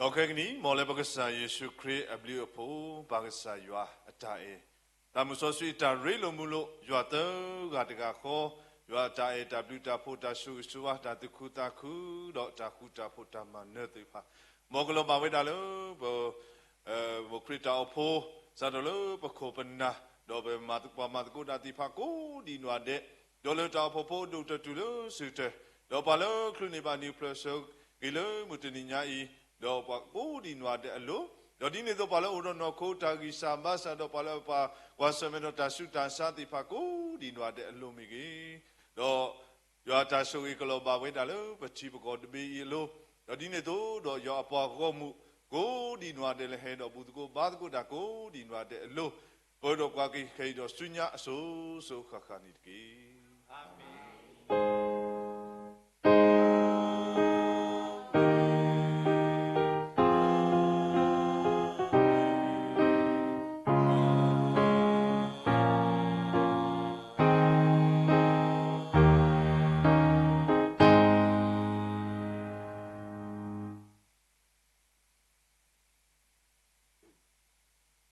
ဒီးခဲကနံၣ် မ်လၢပကစၢ်ယ့ၣ်ၡူးခရံာ်အဘျုးအဖှိၣ် ပၢ်ကစၢ်ယွၤအတၢ်အဲၣ်, တၢ်မုၢ်စီဆှံအတၢ်ရ့လိာ်မုာ်လိာ် ယွၤသၢဂၤတဂၤဃီ, ယွၤအတၢ်အဲၣ် တၢ်ဘျုးတၢ်ဖှိၣ် တၢ်ဆိၣ်ဂ့ၤဆိၣ်ဝါ တၢ်သူၣ်ခုသးခု ဒီးတၢ်ဃူတၢ်ဖိးတၢ်မၤနၢၤသ့ၣ်တဖၣ် မ်ကလီၤဘၣ်ဝဲဒၣ်လၢပ ပခရံာ်တၢ်အိၣ်ဖှိၣ် စးထီၣ်လၢပခိၣ်ပနၢ် ဒီးပမၤသကိးပှၤမၤသကိးတၢ်သ့ၣ်တဖၣ်ကိးဒံးနီၢ်ဒဲး, ဒီးလၢတၢ်အိၣ်ဖှိၣ်ဖိဒိၣ်တတူၢ်လၢစုကတၢၢ်, ဒီးပှၤလၢချုးန့ၢ်ဘၣ်နံၣ်ဖျၢၣ်ဆၢက့ၤလၢမုၢ်တနံၤညါအံၤ, ဒီးပှၤကိးဒံးနီၢ်ဒဲးအလိၤ, ဒီးဒ်န့ၣ်အသိးပှၤလၢအိၣ်ဒီးနီၢ်ခိတၢ်ဂံၢ်စၢ်ဘါစၢ် ဒီးပှၤလၢပကွၢ်ဆၢၣ်မဲာ်ဒီးတၢ်ဆူးတၢ်ဆါသ့ၣ်တဖၣ်ကိးဒံးနီၢ်ဒဲးအလိၤမ့ၢ်ဂ့ၤ, ဒီး ယွၤတၢ်ဆိၣ်ဂ့ၤကလီၤဘၣ်ဝဲဒၣ်လၢပထံပကီၢ်တဘ့ၣ်အံၤအလိၤ, ဒီးဒ်န့ၣ်အသိးဒီးယွၤအပှၤဂီၢ်မုၢ် ကိးဒံးနီၢ်ဒဲးလၢဟဲဒီးဘူၣ်သကိးဘါသကိးတၢ် ကိးဒံးနီၢ်ဒဲးအလိၤ, ပဒီးပှၤက့ၤခဲအံၤဒီးဆူညါအစိၤစိၤဃၣ်ဃၣ်န့ၣ်တက့ၢ်.